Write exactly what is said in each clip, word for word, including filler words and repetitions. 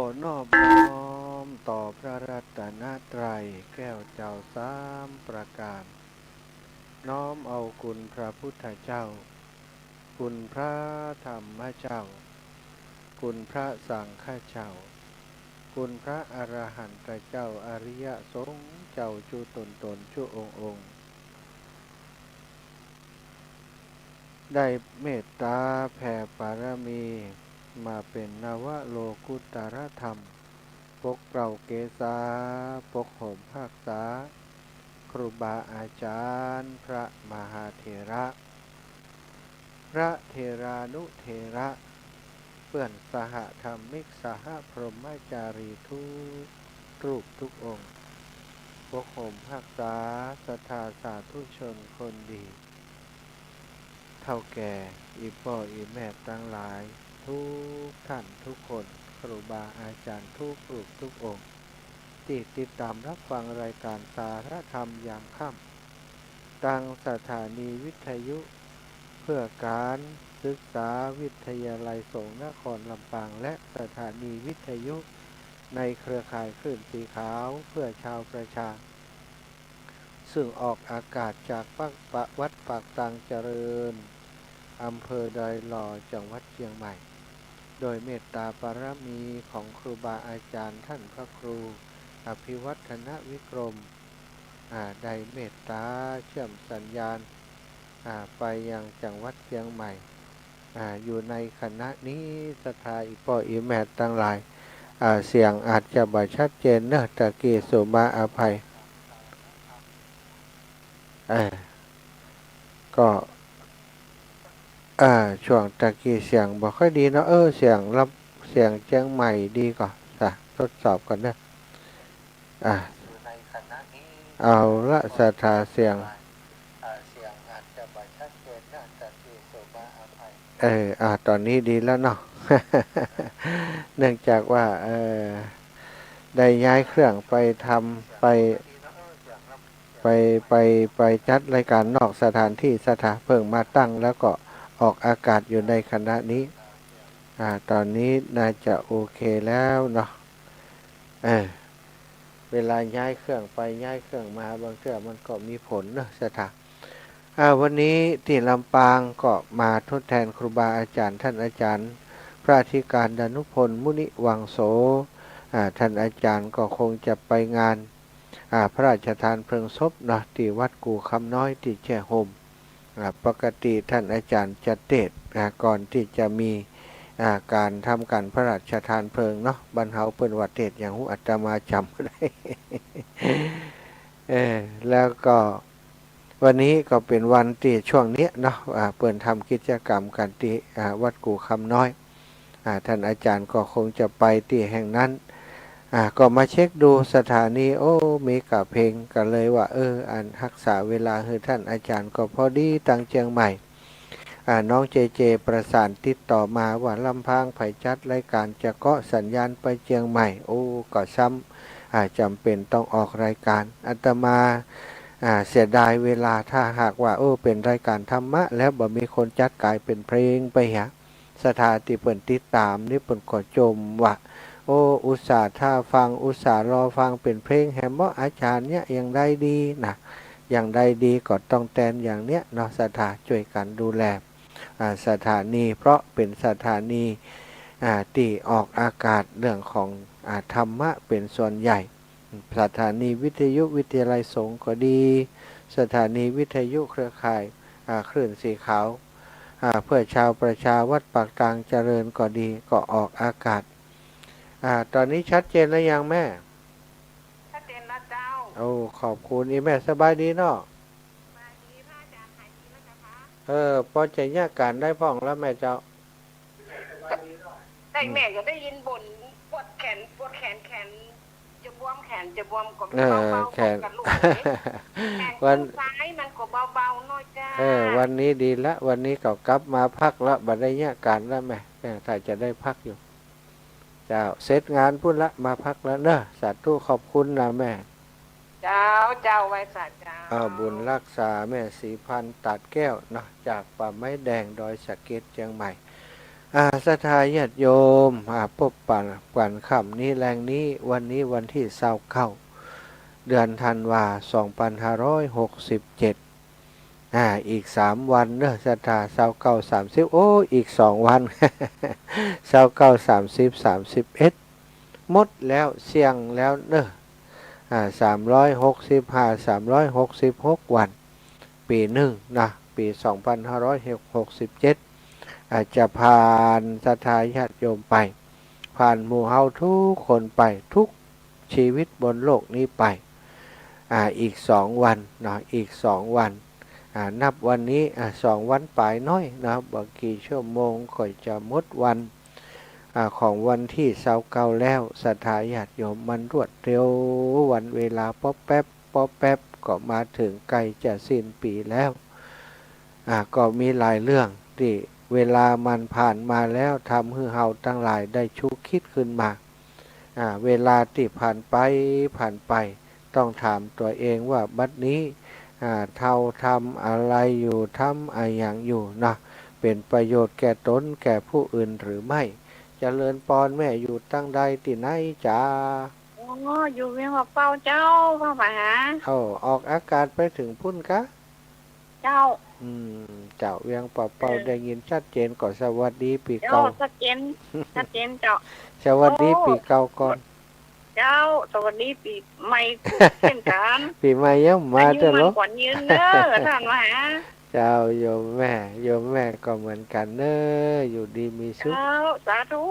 ขอนอบน้อมต่อพระรัตนตรัยแก้วเจ้าสามประการ น้อมเอาคุณพระพุทธเจ้า คุณพระธรรมเจ้า คุณพระสังฆเจ้า คุณพระอรหันตเจ้า อริยสงฆ์เจ้าจุ๊ต๋นๆ จุ๊องค์ๆ ได้เมตต๋าแผ่ปารมีมาเป๋นนวโลกุตรธรรม ปกเกล้าเกษา ปกห่มฮักษา ครูบาอาจ๋ารย์ พระมหาเถระ พระเถรานุเถระ เปื้อนสหธรรมิก สหพรหมจารีทุกรูปทุกองค์ ปกห่มฮักษาศรัทธาสาธุชนคนดี เฒ่าแก่ อี่ป้ออี่แม่ตังหลาย ทุกท่านทุกคน ครูบาอาจ๋ารย์ทุกรูปทุกองค์ ตี้ติดต๋ามฮับฟังรายก๋านสารธรรมยามค่ำ ตางสถานีวิทยุ เพื่อก๋านศึกษาวิทยาลัยสงฆ์นครลำปาง และสถานีวิทยุในเครือข่ายคลื่นสีขาวเพื่อชาวประชา ซึ่งออกอากาศจากปัก ปะ วัดปากตางเจริญ อำเภอดอยหล่อ จังหวัดเจียงใหม่ โดยเมตตาปารมีของครูบาอาจ๋ารย์ท่านพระครูอภิวัฒนวิกรม อ่า ได้เมตตาเชื่อมสัญญาณ อ่า ไปยังจังหวัดเจียงใหม่ อ่า อยู่ในขณะนี้ ศรัทธาอี่ป้ออี่แม่ตังหลาย อ่า เสียงอาจจะบ่ชัดเจนเนาะ ตะกี้สุมาอภัย เออ ก็ อ่า ช่วงตะกี้เสียงบ่ค่อยดีเนาะ เออ เสียงลำ เสียงเจียงใหม่ดีก่อ จ้ะ ทดสอบก่อนเนาะ อ่า เอาละ ศรัทธา เสียง เออ อ่า ต๋อนนี้ดีแล้วเนาะ เนื่องจากว่า เออ ได้ย้ายเครื่องไปทำ ไป ไป ไป ไปจัดรายก๋านนอกสถานตี้ ศรัทธา เพิ่งมาตั้งแล้วก็ออกอากาศอยู่ในขณะนี้ อ่า ต๋อนนี้น่าจะโอเคแล้วเนาะ เออ เวลาย้ายเครื่องไปย้ายเครื่องมา บางเตื้อมันก็มีผลเนาะ ศรัทธา อ่า วันนี้ตี้ลำปางก็มาทดแทนครูบาอาจ๋ารย์ ท่านอาจ๋ารย์พระอธิการดานุพล มุนิวังโส อ่า ท่านอาจ๋ารย์ก็คงจะไปงาน อ่า พระราชทานเพลิงศพเนาะ ตี้วัดกู่คำน้อย ตี้แจ้ห่ม อ่า ปกติท่านอาจ๋ารย์จะเตสน์ อ่า ก่อนตี้จะมี อ่า ก๋านทำก๋านพระราชทานเพลิงเนาะ บ้านเฮาเปิ้นว่าเตสน์หยังฮู้ อาตมาจ๋ำบ่ได้ เออ แล้วก็วันนี้ก็เป๋นวันตี้ช่วงเนี้ยเนาะ อ่า เปิ้นทำกิจก๋รรมกั๋นตี้ อ่า วัดกู่คำน้อย อ่า ท่านอาจ๋ารย์ก็คงจะไปตี้แห่งนั้น อ่า ก็มาเช็คดูสถานี โอ้ มีก้าเพลง ก็เลยว่า เออ อันฮักษาเวลาหื้อท่านอาจ๋ารย์ก็พอดี ตางเจียงใหม่ อ่า น้องเจเจประสานติดต่อมาว่า ลำพังใผจัดรายก๋านจะเกาะสัญญาณไปเจียงใหม่ โอ้ ก็ซ้ำ อ่า จ๋ำเป๋นต้องออกรายก๋าน อาตมา อ่า เสียดายเวลา ถ้าหากว่า โอ้ เป๋นรายก๋านธรรมะแล้วบ่มีคนจัดก๋ายเป๋นเพลงไปเหีย ศรัทธาตี้เปิ้นติดต๋ามนี่เปิ้นก็จ๋มว่า โอ้ อุตส่าห์ท่าฟัง อุตส่าห์รอฟัง เป๋นเพลงแหมเนาะ อาจ๋ารย์เนี่ย อย่างใดดีนะ อย่างใดดีก็ต้องแตนอย่างเนี้ยเนาะ ศรัทธา จ้วยกั๋นดูแล อ่า สถานี เพราะเป๋นสถานี อ่า ตี้ออกอากาศเรื่องของ อ่า ธรรมะเป๋นส่วนใหญ่ สถานีวิทยุวิทยาลัยสงฆ์ก็ดี สถานีวิทยุเครือข่าย อ่า คลื่นสีขาว อ่า เพื่อชาวประชา วัดปากตางเจริญก็ดี ก็ออกอากาศ อ่า ต๋อนนี้ชัดเจนแล้วยังแม่ ชัดเจนแล้วเจ้า โอ้ ขอบคุณ อี่แม่สบายดีเนาะ สบายดี พระอาจ๋ารย์หายดีแล้วเจ้าคะ เออ ปอจะเยียะก๋านได้พ่องแล้วแม่เจ้า ได้ อืม แม่ก็ได้ยินบ่นปวดแขน ปวดแขน แขนจะบวม แขนจะบวมก็ เออ เบาๆ แขน ก็กระลุกเลย แขน วัน ข้างซ้ายมันก็เบาๆ หน่อยเจ้า เออ วันนี้ดีละ วันนี้ก็กลับมาพักละ บ่ได้เยียะก๋านละแม่ เออ ถ้าจะได้พักอยู่ เจ้า เสร็จงานปู้นละ มาพักแล้วเนอะ สาธุ ขอบคุณนะแม่ เจ้า เจ้า ไหว้สาเจ้า อ้าว บุญฮักษาแม่ศรีพันธ์ ตาดแก้วเนาะ จากป่าไม้แดง ดอยสะเก็ด เจียงใหม่ อ่า ศรัทธาญาติโยม อ่า ปะกั๋น กั๋นค่ำนี้แลงนี้ วันนี้วันตี้ซาวเก้า เดือนธันวา สองปันห้าร้อยหกสิบเจ็ด อ่า อีกสามวันเนาะ ศรัทธา ซาวเก้า สามสิบ โอ้ อีกสองวัน ซาวเก้า สามสิบ สามสิบเอ็ด หมดแล้ว เสี้ยงแล้วเนาะ อ่า สามร้อยหกสิบห้า สามร้อยหกสิบหกวัน ปี๋นึ่งนะ ปี๋สองปันห้าร้อยหกสิบเจ็ด อ่า จะผ่านศรัทธาญาติโยมไป ผ่านหมู่เฮาทุกคนไป ทุกชีวิตบนโลกนี้ไป อ่า อีกสองวันเนาะ อีกสองวัน อ่า นับวันนี้ อ่า สองวันป๋ายน้อยเนาะ บ่กี่ชั่วโมงก็จะหมดวัน อ่า ของวันตี้ซาวเก้าแล้ว ศรัทธาญาติโยม มันรวดเร็ว วันเวลาป๊อปแป๊บ ป๊อปแป๊บ ก็มาเถิงใก้จะสิ้นปี๋แล้ว อ่า ก็มีหลายเรื่องตี้เวลามันผ่านมาแล้ว ทำหื้อเฮาตังหลายได้ชุกคิดขึ้นมา อ่า เวลาตี้ผ่านไป ผ่านไป ต้องถามตั๋วเองว่า บัดนี้ อ่า เฮาทำอะไรอยู่ ทำอะหยังอยู่เนาะ เป๋นประโยชน์แก่ต๋น แก่ผู้อื่นหรือไม่ เจริญปอนแม่ อยู่ตังใด ตี้ไหนจ๊ะ อ๋อ อยู่เวียงป่าเป้าเจ้า พระมหา โอ้ ออกอากาศไปเถิงปู๊นกา เจ้า อืม เจ้า เวียงป่าเป้า เออ ได้ยินชัดเจน ก็สวัสดีปี๋เก่า เจ้า ชัดเจน ชัดเจนเจ้า สวัสดี โอ้ ปี๋เก่าก่อน เจ้า สวัสดีปี๋ใหม่เช่นกั๋น ปี๋ใหม่ยังบ่มา อายุ เจ้า มั่น เหรอ ขวัญยืนเด้อ ท่านมหา เจ้า โยมแม่ โยมแม่ก็เหมือนกั๋นเนาะ อยู่ดีมีสุข เจ้า สาธุ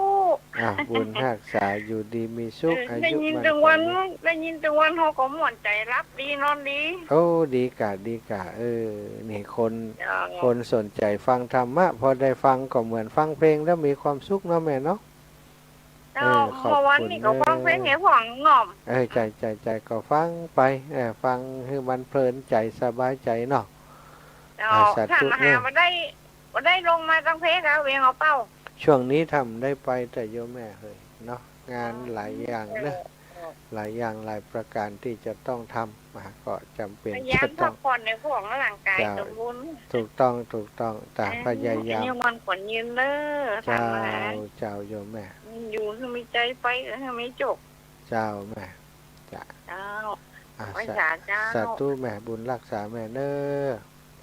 อ่ะ บุญฮักษา อยู่ดีมีสุข เออ อายุ ได้ยิน มั่น ตึงวัน ขวัญยืน ได้ยินตึงวัน เฮาก็ม่วนใจ๋ หลับดี นอนดี โอ้ ดีก่ะ ดีก่ะ เออ นี่คน เจ้า คนสนใจ๋ฟังธรรมะ พอได้ฟังก็เหมือนฟังเพลงแล้วมีความสุขเนาะแม่เนาะ เจ้า เออ ขอบคุณ เมื่อวานนี้ก็ฟังเพลง เออ หื้อพ่องง่อม เออ ใจ้ ใจ้ ใจ้ ก็ฟังไป เออ ฟังหื้อมันเพลินใจ๋ สบายใจ๋เนาะ เจ้า อ่า สาธุ ท่านมหา เออ บ่ได้ บ่ได้ลงมาตังเพกา เวียงป่าเป้า ช่วงนี้ทำได้ไปแต่โยมแม่เฮยเนาะ งานหลายอย่างเนาะ เออ หลายอย่างหลายประการตี้จะต้องทำ อ่า ก็จ๋ำเป๋น พยายาม จะต้อง พักผ่อนในพวกร่างก๋าย เจ้า สมบูรณ์ ถูกต้อง ถูกต้อง จ้ะ เออ พยายาม อายุมั่นขวัญยืนเนาะ เจ้า ท่านมหา เจ้า โยมแม่ อยู่หื้อมีใจ๋ไป หื้อมีโจค เจ้าแม่ จ้ะ เจ้า อ่ะ ไหว้สาเจ้า สาธุแม่ บุญฮักษาแม่เนาะ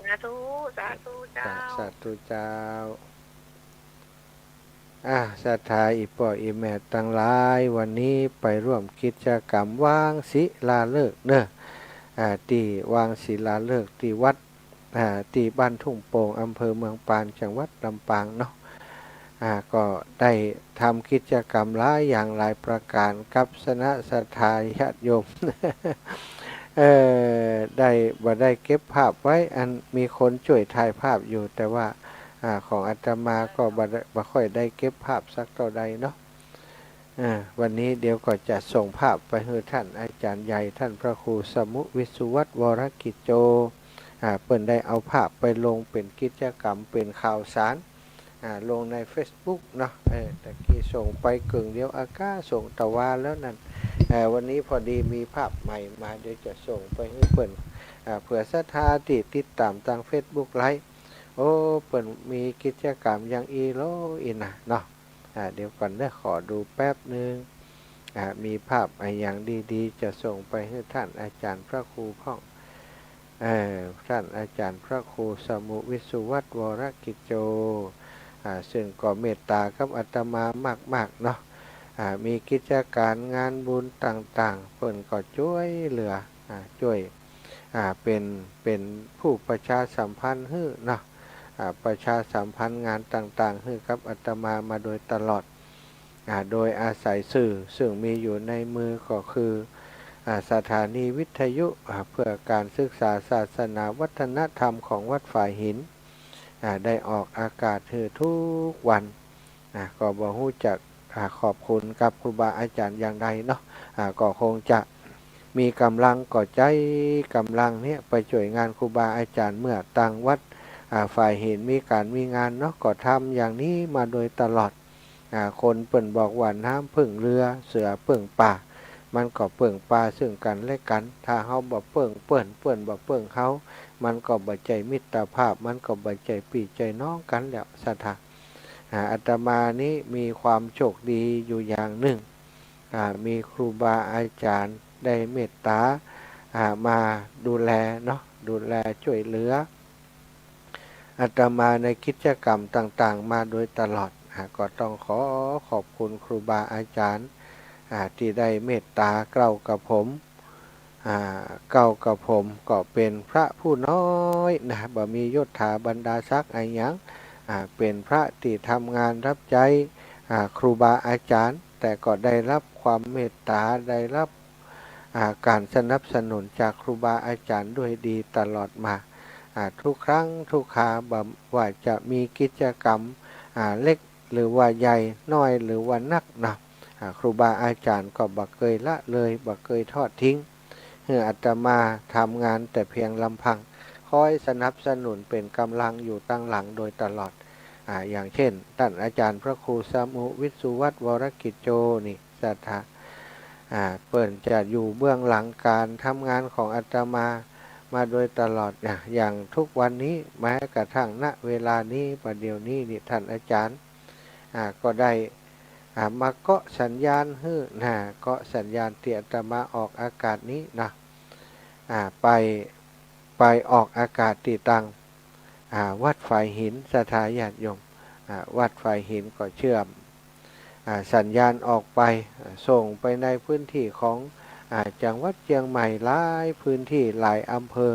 สาธุ สาธุเจ้า จ้ะ สาธุเจ้า อ่ะ ศรัทธาอี่ป้ออี่แม่ตังหลาย วันนี้ไปร่วมกิจกรรมวางศิลาฤกษ์เนาะ อ่า ตี้วางศิลาฤกษ์ตี้วัด อ่า ตี้บ้านทุ่งโป่ง อำเภอเมืองปาน จังหวัดลำปางเนาะ อ่า ก็ได้ทำกิจกรรมหลายอย่างหลายประการกับคณะศรัทธาญาติโยม เอ่อ ได้ บ่ได้เก็บภาพไว้ อันมีคนจ้วยถ่ายภาพอยู่ แต่ว่า อ่า ของอาตมาก็บ่ได้ บ่ค่อยได้เก็บภาพสักเต้าใดเนาะ อ่า วันนี้เดี๋ยวก็จะส่งภาพไปหื้อท่านอาจ๋ารย์ใหญ่ ท่านพระครูสมุห์ วิศวัตร วรกิจโจ อ่า เปิ้นได้เอาภาพไปลงเป๋นกิจกรรม เป๋นข่าวสาร อ่า ลงในเฟซบุ๊กเนาะ เออ ตะกี้ส่งไปกึ่งเดียวอากาศ ส่งตะวาแล้วนั่น เอ่อ วันนี้พอดีมีภาพใหม่มา เดี๋ยวจะส่งไปหื้อเปิ้น อ่า เผื่อศรัทธาตี้ติดต๋ามตางเฟซบุ๊กไลฟ์ โอ้ เปิ้นมีกิจกรรมอย่างอี้ลออี้นาเนาะ อ่า เดี๋ยวก่อนเนาะ ขอดูแป๊บนึ่ง อ่า มีภาพอะหยังดีๆ จะส่งไปหื้อท่านอาจ๋ารย์พระครูพ่อง เอ่อ ท่านอาจ๋ารย์พระครูสมุห์ วิศวัตร วรกิจโจ อ่า ซึ่งก็เมตต๋ากับอาตมามากๆ เนาะ อ่า มีกิจก๋านงานบุญต่างๆ เปิ้นก็จ้วยเหลือ อ่า จ้วย อ่า เป๋น เป๋นผู้ประชาสัมพันธ์หื้อเนาะ อ่า ประชาสัมพันธ์งานต่างๆ หื้อกับอาตมามาโดยตลอด อ่า โดยอาศัยสื่อซึ่งมีอยู่ในมือก็คือ อ่า สถานีวิทยุ อ่า เพื่อการศึกษาศาสนาวัฒนธรรมของวัดฝายหิน อ่า ได้ออกอากาศหื้อทุกวัน อ่า ก็บ่ฮู้จัก อ่า ขอบคุณกับครูบาอาจ๋ารย์อย่างใดเนาะ อ่า ก็คงจะมีก๋ำลังก็ใจ๊ก๋ำลังเนี่ยไปจ้วยงานครูบาอาจ๋ารย์ เมื่อตางวัด อ่า ฝายหินมีก๋านมีงานเนาะ ก็ทำอย่างนี้มาโดยตลอด อ่า คนเปิ้นบอกว่าน้ำพึ่งเรือ เสือเปิ้งป่า มันก็เปิ้งปาซึ่งกั๋นและกั๋น ถ้าเฮาบ่เปิ้งเปิ้น เปิ้นบ่เปิ้งเฮา มันก็บ่ใจ้มิตรภาพ มันก็บ่ใจ้ปี้ใจ้น้องกั๋นแล้ว ศรัทธา อ่า อาตมานี้มีความโชคดีอยู่อย่างนึ่ง อ่า มีครูบาอาจ๋ารย์ได้เมตต๋า อ่า มาดูแลเนาะ ดูแลจ้วยเหลืออาตมาในกิจกรรมต่างๆ มาโดยตลอด อ่า ก็ต้องขอขอบคุณครูบาอาจ๋ารย์ อ่า ตี้ได้เมตต๋าเกล้ากับผม อ่า เกล้ากับผมก็เป๋นพระผู้น้อยนะ บ่มียศถาบรรดาศักดิ์อะหยัง อ่า เป๋นพระตี้ทำงานฮับใจ๊ อ่า ครูบาอาจ๋ารย์ แต่ก็ได้ฮับความเมตต๋า ได้ฮับ อ่า ก๋านสนับสนุนจากครูบาอาจ๋ารย์ด้วยดีตลอดมา อ่า ทุกครั้งทุกครา บ่ว่าจะมีกิจกรรม อ่า เล็กหรือว่าใหญ่ น้อยหรือว่านักเนาะ อ่า ครูบาอาจ๋ารย์ก็บ่เกยละเลย บ่เกยทอดทิ้ง หื้ออาตมาทำงานแต่เพียงลำพัง คอยสนับสนุนเป๋นก๋ำลังอยู่ตังหลังโดยตลอด อ่า อย่างเช่น ต้านอาจ๋ารย์พระครูสมุห์วิศวัตร วรกิจโจ นี่ ศรัทธา อ่า เปิ้นจะอยู่เบื้องหลังก๋านทำงานของอาตมามาโดยตลอด อ่า อย่างทุกวันนี้ แม้กระทั่ง ณ เวลานี้ ประเดี๋ยวนี้นี่ ต้านอาจ๋ารย์ อ่า ก็ได้ อ่า มาเกาะสัญญาณหื้อนะ เกาะสัญญาณตี้อาตมาออกอากาศนี้นะ อ่า ไป ไปออกอากาศตี้ตัง อ่า วัดฝายหิน ศรัทธาญาติโยม อ่า วัดฝายหินก็เชื่อม อ่า สัญญาณออกไป อ่า ส่งไปในพื้นที่ของ อ่า จังหวัดเจียงใหม่หลายพื้นที่หลายอำเภอ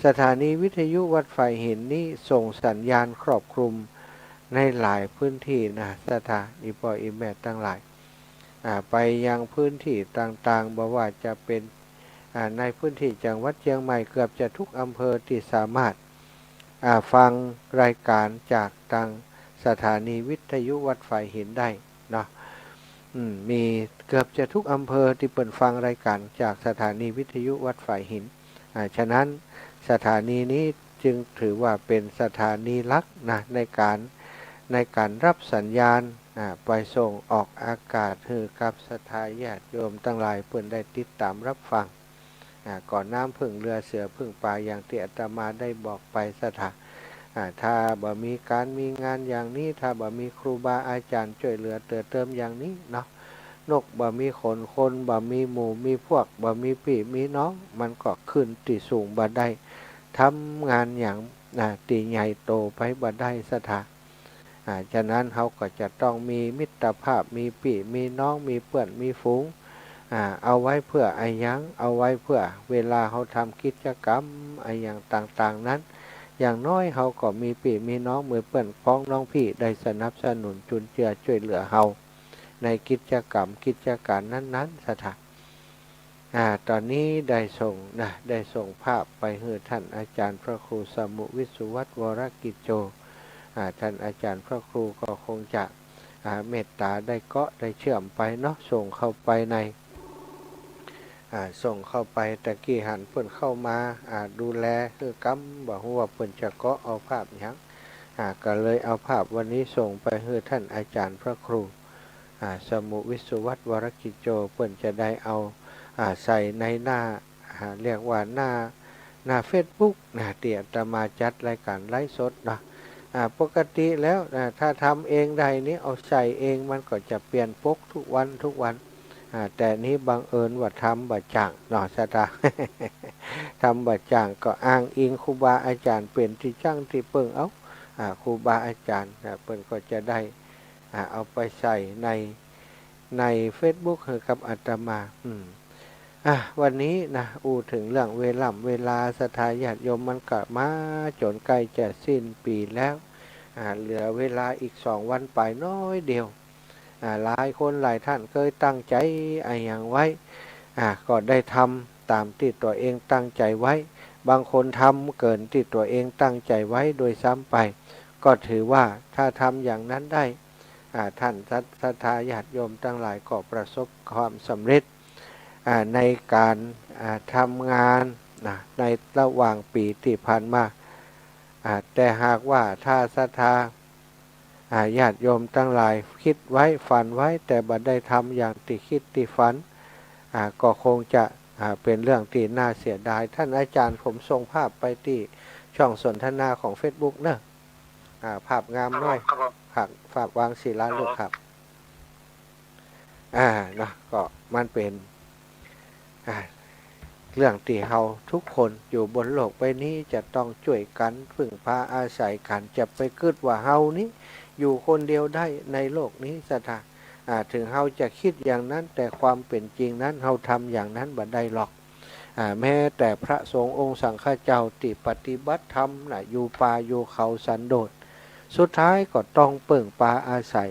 สถานีวิทยุวัดฝายหินนี้ส่งสัญญาณครอบคลุมในหลายพื้นที่นะ ศรัทธาอี่ป้ออี่แม่ตังหลาย อ่า ไปยังพื้นที่ต่างๆ บ่ว่าจะเป๋น อ่า ในพื้นที่จังหวัดเจียงใหม่เกือบจะทุกอำเภอตี้สามารถ อ่า ฟังรายก๋านจากตังสถานีวิทยุวัดฝายหินได้เนาะ อืม มีเกือบจะทุกอำเภอตี้เปิ้นฟังรายก๋านจากสถานีวิทยุวัดฝายหิน อ่า ฉะนั้นสถานีนี้จึงถือว่าเป๋นสถานีหลักนะ ในก๋าน ในก๋านฮับสัญญาณ อ่า ไปส่งออกอากาศหื้อกับศรัทธาญาติโยมตังหลายเปิ้นได้ติดต๋ามฮับฟัง อ่า ก็น้ำพึ่งเรือเสือพึ่งป่า อย่างตี้อาตมาได้บอกไป ศรัทธา อ่า ถ้าบ่มีก๋านมีงานอย่างนี้ ถ้าบ่มีครูบาอาจ๋ารย์จ้วยเหลือเตื้อเติมอย่างนี้เนาะ นกบ่มีขน คนบ่มีหมู่มีพวก บ่มีปี้มีน้อง มันก็ขึ้นตี้สูงบ่ได้ ทำงานหยัง อ่า ตี้ใหญ่โตไปบ่ได้ ศรัทธา อ่า ฉะนั้นเฮาก็จะต้องมีมิตรภาพ มีปี้มีน้อง มีเปื้อนมีฝูง อ่า เอาไว้เปื้ออะหยัง เอาไว้เปื้อเวลาเฮาทำกิจกรรมอะหยังต่างๆ นั้น อย่างน้อยเฮาก็มีปี้มีน้อง มีเปื้อนพ้องน้องพี่ได้สนับสนุนจุนเจือจ้วยเหลือเฮาในกิจกรรมกิจก๋านนั้นๆ ศรัทธา อ่า ต๋อนนี้ได้ส่งนะ ได้ส่งภาพไปหื้อต้านอาจ๋ารย์พระครูสมุห์วิศวัตร วรกิจโจ อ่า ต้านอาจ๋ารย์พระครูก็คงจะ อ่า เมตต๋าได้เกาะได้เชื่อมไปเนาะ ส่งเข้าไปใน อ่า ส่งเข้าไป ตะกี้หันเปิ้นเข้ามา อ่า ดูแลหื้อกำ บ่ฮู้ว่าเปิ้นจะเกาะเอาภาพหยัง อ่า ก็เลยเอาภาพวันนี้ส่งไปหื้อต้านอาจ๋ารย์พระครู อ่า สมุห์วิศวัตร วรกิจโจ เปิ้นจะได้เอา อ่า ใส่ในหน้า อ่า เรียกว่าหน้า หน้าเฟซบุ๊กนะ ตี้อาตมาจัดรายก๋านไลฟ์สดเนาะ อ่า ปกติแล้วนะ ถ้าทำเองได้นี่ เอาใส่เองมันก็จะเปลี่ยนปกทุกวันทุกวัน อ่า แต่นี้บังเอิญว่าทำบ่จ้างเนาะ ศรัทธา ทำบ่จ้าง ก็อ้างอิงครูบาอาจ๋ารย์เป๋นตี้จั้งตี้เปิ้งเอา อ่า ครูบาอาจ๋ารย์นะ เปิ้นก็จะได้ อ่า เอาไปใส่ใน ในเฟซบุ๊กหื้อกับอาตมา อืม อ่ะ วันนี้นะ อู้เถิงเรื่องเวล่ำเวลา ศรัทธาญาติโยม มันก็มาจ๋นใก้จะสิ้นปี๋แล้ว อ่า เหลือเวลาอีกสองวันป๋ายน้อยเดียว อ่า หลายคนหลายต้านเกยตั้งใจ๋อะหยังไว้ อ่า ก็ได้ทำต๋ามตี้ตั๋วเองตั้งใจ๋ไว้ บางคนทำเกินตี้ตั๋วเองตั้งใจ๋ไว้โดยซ้ำไป ก็ถือว่าถ้าทำอย่างนั้นได้ อ่า ต้านศรัท ศรัทธาญาติโยมตังหลายก็ประสบความสำเร็จ อ่า ในก๋าน อ่า ทำงานนะ ในระหว่างปี๋ตี้ผ่านมา อ่า แต่หากว่าถ้าศรัทธา อ่า ญาติโยมตังหลายกึ๊ดไว้ ฝันไว้ แต่บ่ได้ทำอย่างตี้กึ๊ดตี้ฝัน อ่า ก็คงจะ อ่า เป๋นเรื่องตี้น่าเสียดาย ต้านอาจ๋ารย์ ผมส่งภาพไปตี้ช่องสนทนาของเฟซบุ๊กเนาะ อ่า ภาพงามหน้อย ครับผม ครับ ภาพวางศิลาฤกษ์ครับ อ่า เนาะ ก็มันเป๋น อ่า เรื่องตี้เฮาทุกคนอยู่บนโลกใบนี้จะต้องจ้วยกั๋น พึ่งพาอาศัยกั๋น จะไปกึ๊ดว่าเฮานี้อยู่คนเดียวได้ในโลกนี้ ศรัทธา อ่า เถิงเฮาจะกึ๊ดอย่างนั้น แต่ความเป๋นจริงนั้น เฮาทำอย่างนั้นบ่ได้หรอก อ่า แม้แต่พระสงฆ์องค์สังฆเจ้าตี้ปฏิบัติธรรมน่ะ อยู่ป่าอยู่เขาสันโดษ สุดท้ายก็ต้องเปิ้งปาอาศัย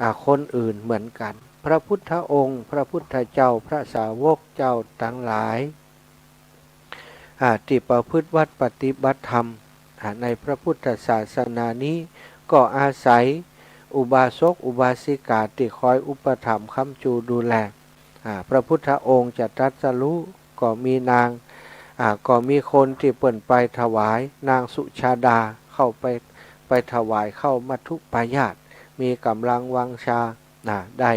อ่า คนอื่นเหมือนกั๋น พระพุทธองค์ พระพุทธเจ้า พระสาวกเจ้าตังหลาย อ่า ตี้ประพฤติวัตรปฏิบัติธรรม อ่า ในพระพุทธศาสนานี้ ก็อาศัยอุบาสกอุบาสิกาตี้คอยอุปถัมภ์ค้ำจูดูแล อ่า พระพุทธองค์จะตรัสรู้ ก็มีนาง อ่า ก็มีคนตี้เปิ้นไปถวาย นางสุชาดาเข้าไป ไปถวายข้าวมัทธุปายาตร มีก๋ำลังวังชา อ่า ได้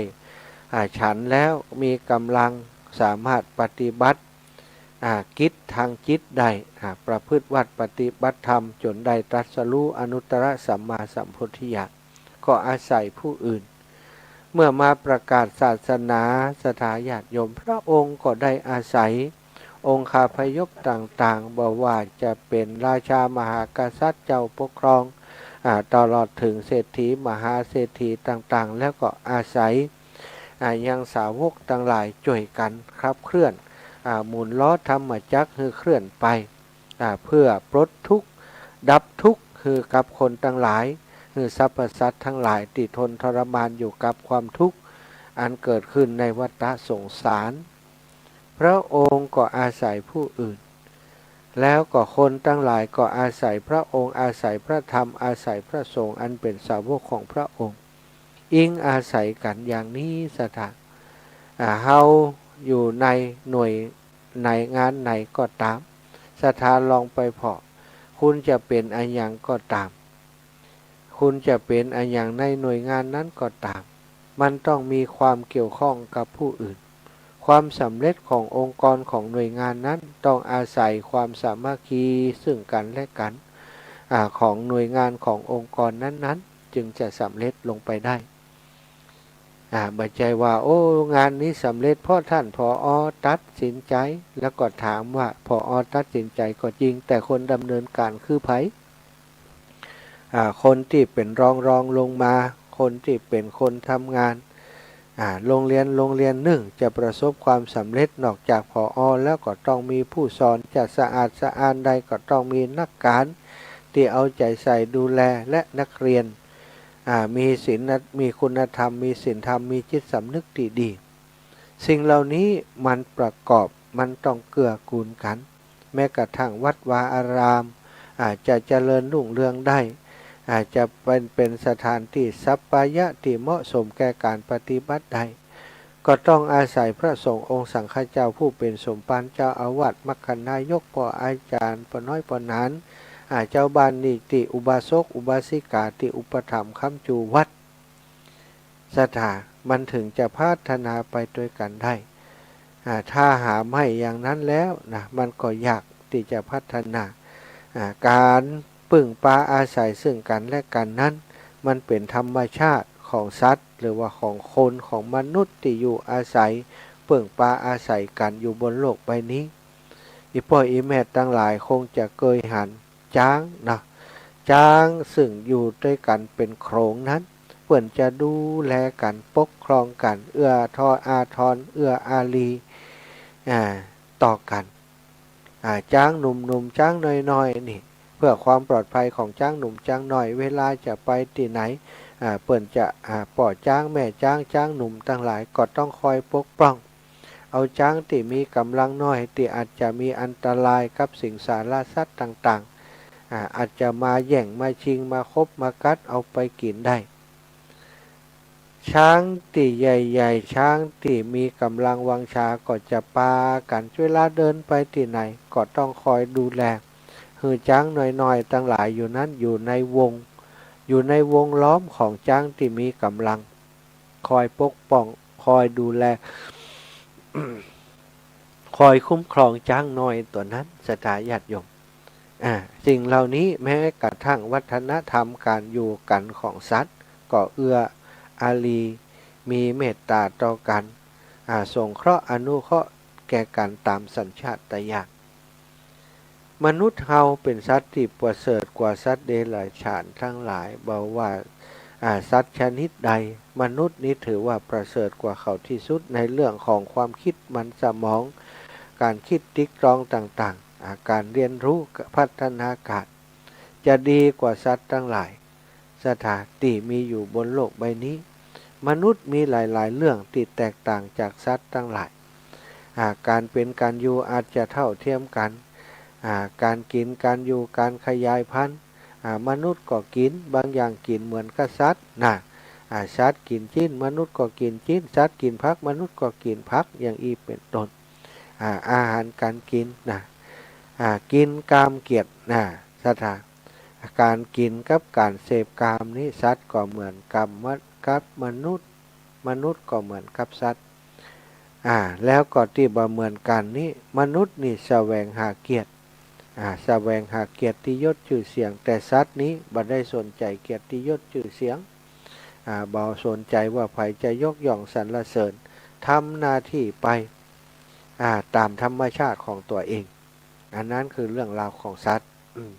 อ่า ฉันแล้วมีก๋ำลังสามารถปฏิบัติ อ่า กิจทางจิตได้ อ่า ประพฤติวัตรปฏิบัติธรรมจ๋นได้ตรัสรู้อนุตตรสัมมาสัมโพธิญาณ ก็อาศัยผู้อื่น เมื่อมาประกาศศาสนา ศรัทธาญาติโยม พระองค์ก็ได้อาศัยองคาพยพต่างๆ บ่ว่าจะเป๋นราชามหากษัตริย์เจ้าปกครอง อ่า ตลอดเถิงเศรษฐีมหาเศรษฐีต่างๆ แล้วก็อาศัย อ่า ยังสาวกตังหลายจ้วยกั๋นขับเคลื่อน อ่า หมุนล้อธรรมจักรหื้อเคลื่อนไป อ่า เพื่อปลดทุกข์ ดับทุกข์หื้อกับคนตังหลาย หื้อสรรพสัตว์ตังหลายตี้ทนทรมานอยู่กับความทุกข์อันเกิดขึ้นในวัฏสงสาร พระองค์ก็อาศัยผู้อื่น แล้วก็คนตังหลายก็อาศัยพระองค์ อาศัยพระธรรม อาศัยพระสงฆ์อันเป๋นสาวกของพระองค์ อิงอาศัยกั๋นอย่างนี้ ศรัทธา อ่า เฮาอยู่ในหน่วยไหนงานไหนก็ต๋าม ศรัทธาลองไปผ่อ คุณจะเป๋นอะหยังก็ต๋าม คุณจะเป๋นอะหยังในหน่วยงานนั้นก็ต๋าม มันต้องมีความเกี่ยวข้องกับผู้อื่น ความสำเร็จขององค์กรของหน่วยงานนั้นต้องอาศัยความสามัคคีซึ่งกั๋นและกั๋น อ่า ของหน่วยงานขององค์กรนั้นๆ จึงจะสำเร็จลงไปได้ อ่า บ่ใจ้ว่า โอ้ งานนี้สำเร็จเพราะต้าน ผอ. ตัดสินใจ๋ แล้วก็ถามว่า ผอ. ตัดสินใจ๋ก็จริง แต่คนดำเนินก๋านคือใผ อ่า คนตี้เป๋นรองๆ ลงมา คนตี้เป๋นคนทำงาน อ่า โฮงเฮียน โฮงเฮียนนึ่งจะประสบความสำเร็จ นอกจาก ผอ. แล้วก็ต้องมีผู้สอน จะสะอาดสะอ้านได้ก็ต้องมีนักก๋านตี้เอาใจ๋ใส่ดูแล และนักเฮียน อ่า มีศีลนะ มีคุณธรรม มีศีลธรรม มีจิตสำนึกตี้ดี สิ่งเหล่านี้มันประกอบ มันต้องเกื้อกูลกั๋น แม้กระทั่งวัดวาอาราม อ่า จะเจริญรุ่งเรืองได้ อ่า จะเป๋น เป๋นสถานตี้สัปปายะตี้เหมาะสมแก่ก๋านปฏิบัติได้ ก็ต้องอาศัยพระสงฆ์องค์สังฆเจ้าผู้เป๋นสมภารเจ้าอาวาส มัคคณายก ป้ออาจ๋ารย์ ป้อน้อย ป้อหนาน อ่า เจ้าบ้าน นิติอุบาสกอุบาสิกาตี้อุปถัมภ์ค้ำจูวัด ศรัทธา มันเถิงจะพัฒนาไปตวยกั๋นได้ อ่า ถ้าหาไม่อย่างนั้นแล้วนะ มันก็ยากตี้จะพัฒนา อ่า ก๋านพึ่งปาอาศัยซึ่งกั๋นและกั๋นนั้น มันเป๋นธรรมชาติของสัตว์ หรือว่าของคน ของมนุษย์ตี้อยู่อาศัย พึ่งปาอาศัยกั๋นอยู่บนโลกใบนี้ อี่ป้ออี่แม่ตังหลายคงจะเกยหัน จ๊างเนาะ จ๊างซึ่งอยู่ตวยกั๋นเป๋นโขลงนั้น เปิ้นจะดูแลกั๋น ปกครองกั๋น เอื้อทออาทร เอื้ออารี อ่า ต่อกั๋น อ่า จ๊างหนุ่มๆ จ๊างน้อยๆ นี่ เพื่อความปลอดภัยของจ๊างหนุ่มจ๊างน้อย เวลาจะไปตี้ไหน อ่า เปิ้นจะ อ่า ป้อจ๊างแม่จ๊าง จ๊างหนุ่มตังหลายก็ต้องคอยปกป้อง เอาจ๊างตี้มีก๋ำลังน้อย ตี้อาจจะมีอันตรายกับสิงสารสัตว์ต่างๆ อ่า อาจจะมาแย่ง มาชิง มาคบ มากัดเอาไปกิ๋นได้ จ๊างตี้ใหญ่ๆ จ๊างตี้มีก๋ำลังวังชาก็จะปากั๋น เวลาเดินไปตี้ไหนก็ต้องคอยดูแล หื้อจ๊างน้อยๆ ตังหลายอยู่นั้นอยู่ในวง อยู่ในวงล้อมของจ๊างตี้มีก๋ำลัง คอยปกป้อง คอยดูแล คอยคุ้มครองจ๊างน้อยตั๋วนั้น ศรัทธาญาติโยม อ่า สิ่งเหล่านี้แม้กระทั่งวัฒนธรรมการอยู่กั๋นของสัตว์ ก็เอื้ออารี มีเมตตาต่อกั๋น อ่า สงเคราะห์อนุเคราะห์แก่กั๋นต๋ามสัญชาตญาณ มนุษย์เฮาเป๋นสัตว์ตี้ประเสริฐกว่าสัตว์เดรัจฉานตังหลาย บ่ว่า อ่า สัตว์ชนิดใด มนุษย์นี้ถือว่าประเสริฐกว่าเขาตี้สุดในเรื่องของความคิดมันสมอง ก๋านคิดตริตรองต่างๆ อ่า ก๋านเฮียนฮู้พัฒนาการ จะดีกว่าสัตว์ตังหลาย สถา ตี้มีอยู่บนโลกใบนี้ มนุษย์มีหลายๆ เรื่องตี้แตกต่างจากสัตว์ตังหลาย อ่า ก๋านเป๋นก๋านอยู่อาจจะเท่าเทียมกั๋น อ่า ก๋านกิ๋น ก๋านอยู่ ก๋านขยายพันธุ์ อ่า มนุษย์ก็กิ๋น บางอย่างกิ๋นเหมือนกับสัตว์นะ อ่า สัตว์กิ๋นจิ๊น มนุษย์ก็กิ๋นจิ๊น สัตว์กิ๋นผัก มนุษย์ก็กิ๋นผัก อย่างอี้เป๋นต้น อ่า อาหารก๋านกิ๋นนะ อ่า กิ๋นกามเกียรตินะ สถา ก๋านกิ๋นกับก๋านเสพกามนี้ สัตว์ก็เหมือนกับมะ กับมนุษย์ มนุษย์ก็เหมือนกับสัตว์ อ่า แล้วก็ตี้บ่เหมือนกั๋นนี้ มนุษย์นี้แสวงหาเกียรติ อ่า แสวงหาเกียรติยศจื้อเสียง แต่สัตว์นี้บ่ได้สนใจ๋เกียรติยศจื้อเสียง อ่า บ่สนใจ๋ว่าใผจะยกย่องสรรเสริญ ทำหน้าตี้ไป อ่า ต๋ามธรรมชาติของตั๋วเอง อันนั้นคือเรื่องราวของสัตว์ อืม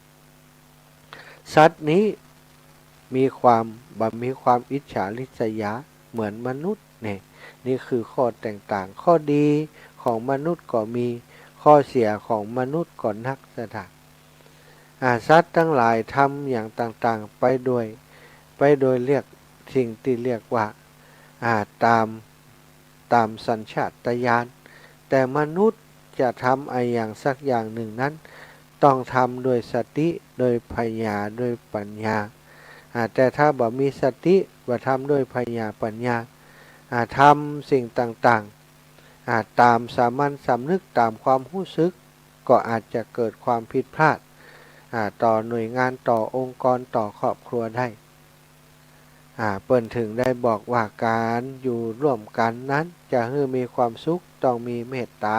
สัตว์นี้มีความ บ่มีความอิจฉาริษยาเหมือนมนุษย์เนี่ย นี่คือข้อแตกต่าง ข้อดีของมนุษย์ก็มี ข้อเสียของมนุษย์ก็นัก สถา อ่า สัตว์ตังหลายทำอย่างต่างๆ ไปโดย ไปโดยเรียก สิ่งตี้เรียกว่า อ่า ต๋าม ต๋ามสัญชาตญาณ แต่มนุษย์จะทำอะหยังสักอย่างนึ่งนั้น ต้องทำด้วยสติ ด้วยผญา ด้วยปั๋ญญา อ่า แต่ถ้าบ่มีสติ บ่ทำด้วยผญาปั๋ญญา อ่า ทำสิ่งต่างๆ อ่า ต๋ามสามัญสำนึก ต๋ามความฮู้สึก ก็อาจจะเกิดความผิดพลาด อ่า ต่อหน่วยงาน ต่อองค์กร ต่อครอบครัวได้ อ่า เปิ้นถึงได้บอกว่าก๋านอยู่ร่วมกั๋นนั้น จะหื้อมีความสุข ต้องมีเมตต๋า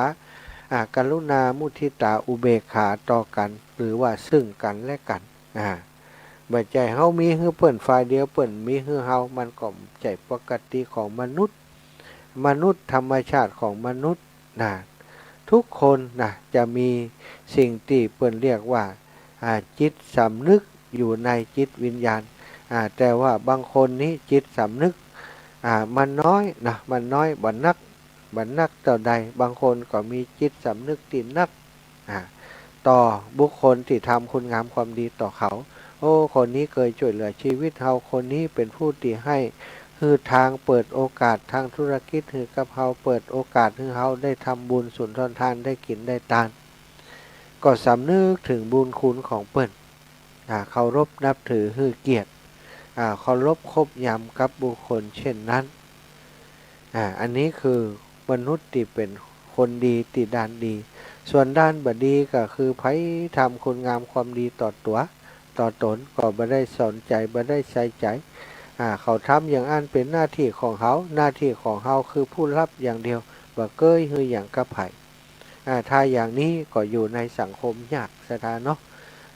อ่า กรุณา มุทิตา อุเบกขาต่อกั๋น หรือว่าซึ่งกั๋นและกั๋น อ่า บ่ใจ้เฮามีหื้อเปิ้นฝ่ายเดียว เปิ้นมีหื้อเฮา มันก็ใจ้ปกติของมนุษย์ มนุษย์ ธรรมชาติของมนุษย์ นะ ทุกคนนะ จะมีสิ่งตี้เปิ้นเรียกว่า อ่า จิตสำนึกอยู่ในจิตวิญญาณ อ่า แต่ว่าบางคนนี้จิตสำนึก อ่า มันน้อยนะ มันน้อย บ่นัก บ่นักเต้าใด บางคนก็มีจิตสำนึกตี้นัก อ่า ต่อบุคคลตี้ทำคุณงามความดีต่อเขา โอ้ คนนี้เกยจ้วยเหลือจีวิตเฮา คนนี้เป๋นผู้ตี้หื้อ หื้อตาง เปิดโอกาสตางธุรกิจหื้อกับเฮา เปิดโอกาสหื้อเฮาได้ทำบุญสุนทรทาน ได้กิ๋นได้ตาน ก็สำนึกเถิงบุญคุณของเปิ้น อ่า เคารพนับถือ หื้อเกียรติ อ่า เคารพคบยำกับบุคคลเช่นนั้น อ่า อันนี้คือมนุษย์ตี้เป๋นคนดี ตี้ด้านดี ส่วนด้านบ่ดีก็คือใผทำคุณงามความดีต่อตั๋ว ต่อต๋น ก็บ่ได้สนใจ๋ บ่ได้ใส่ใจ๋ อ่า เขาทำอย่างอั้นเป๋นหน้าตี้ของเขา หน้าตี้ของเฮาคือผู้ฮับอย่างเดียว บ่เกยหื้อหยังกับใผ อ่า ถ้าอย่างนี้ก็อยู่ในสังคมยาก สถา เนาะ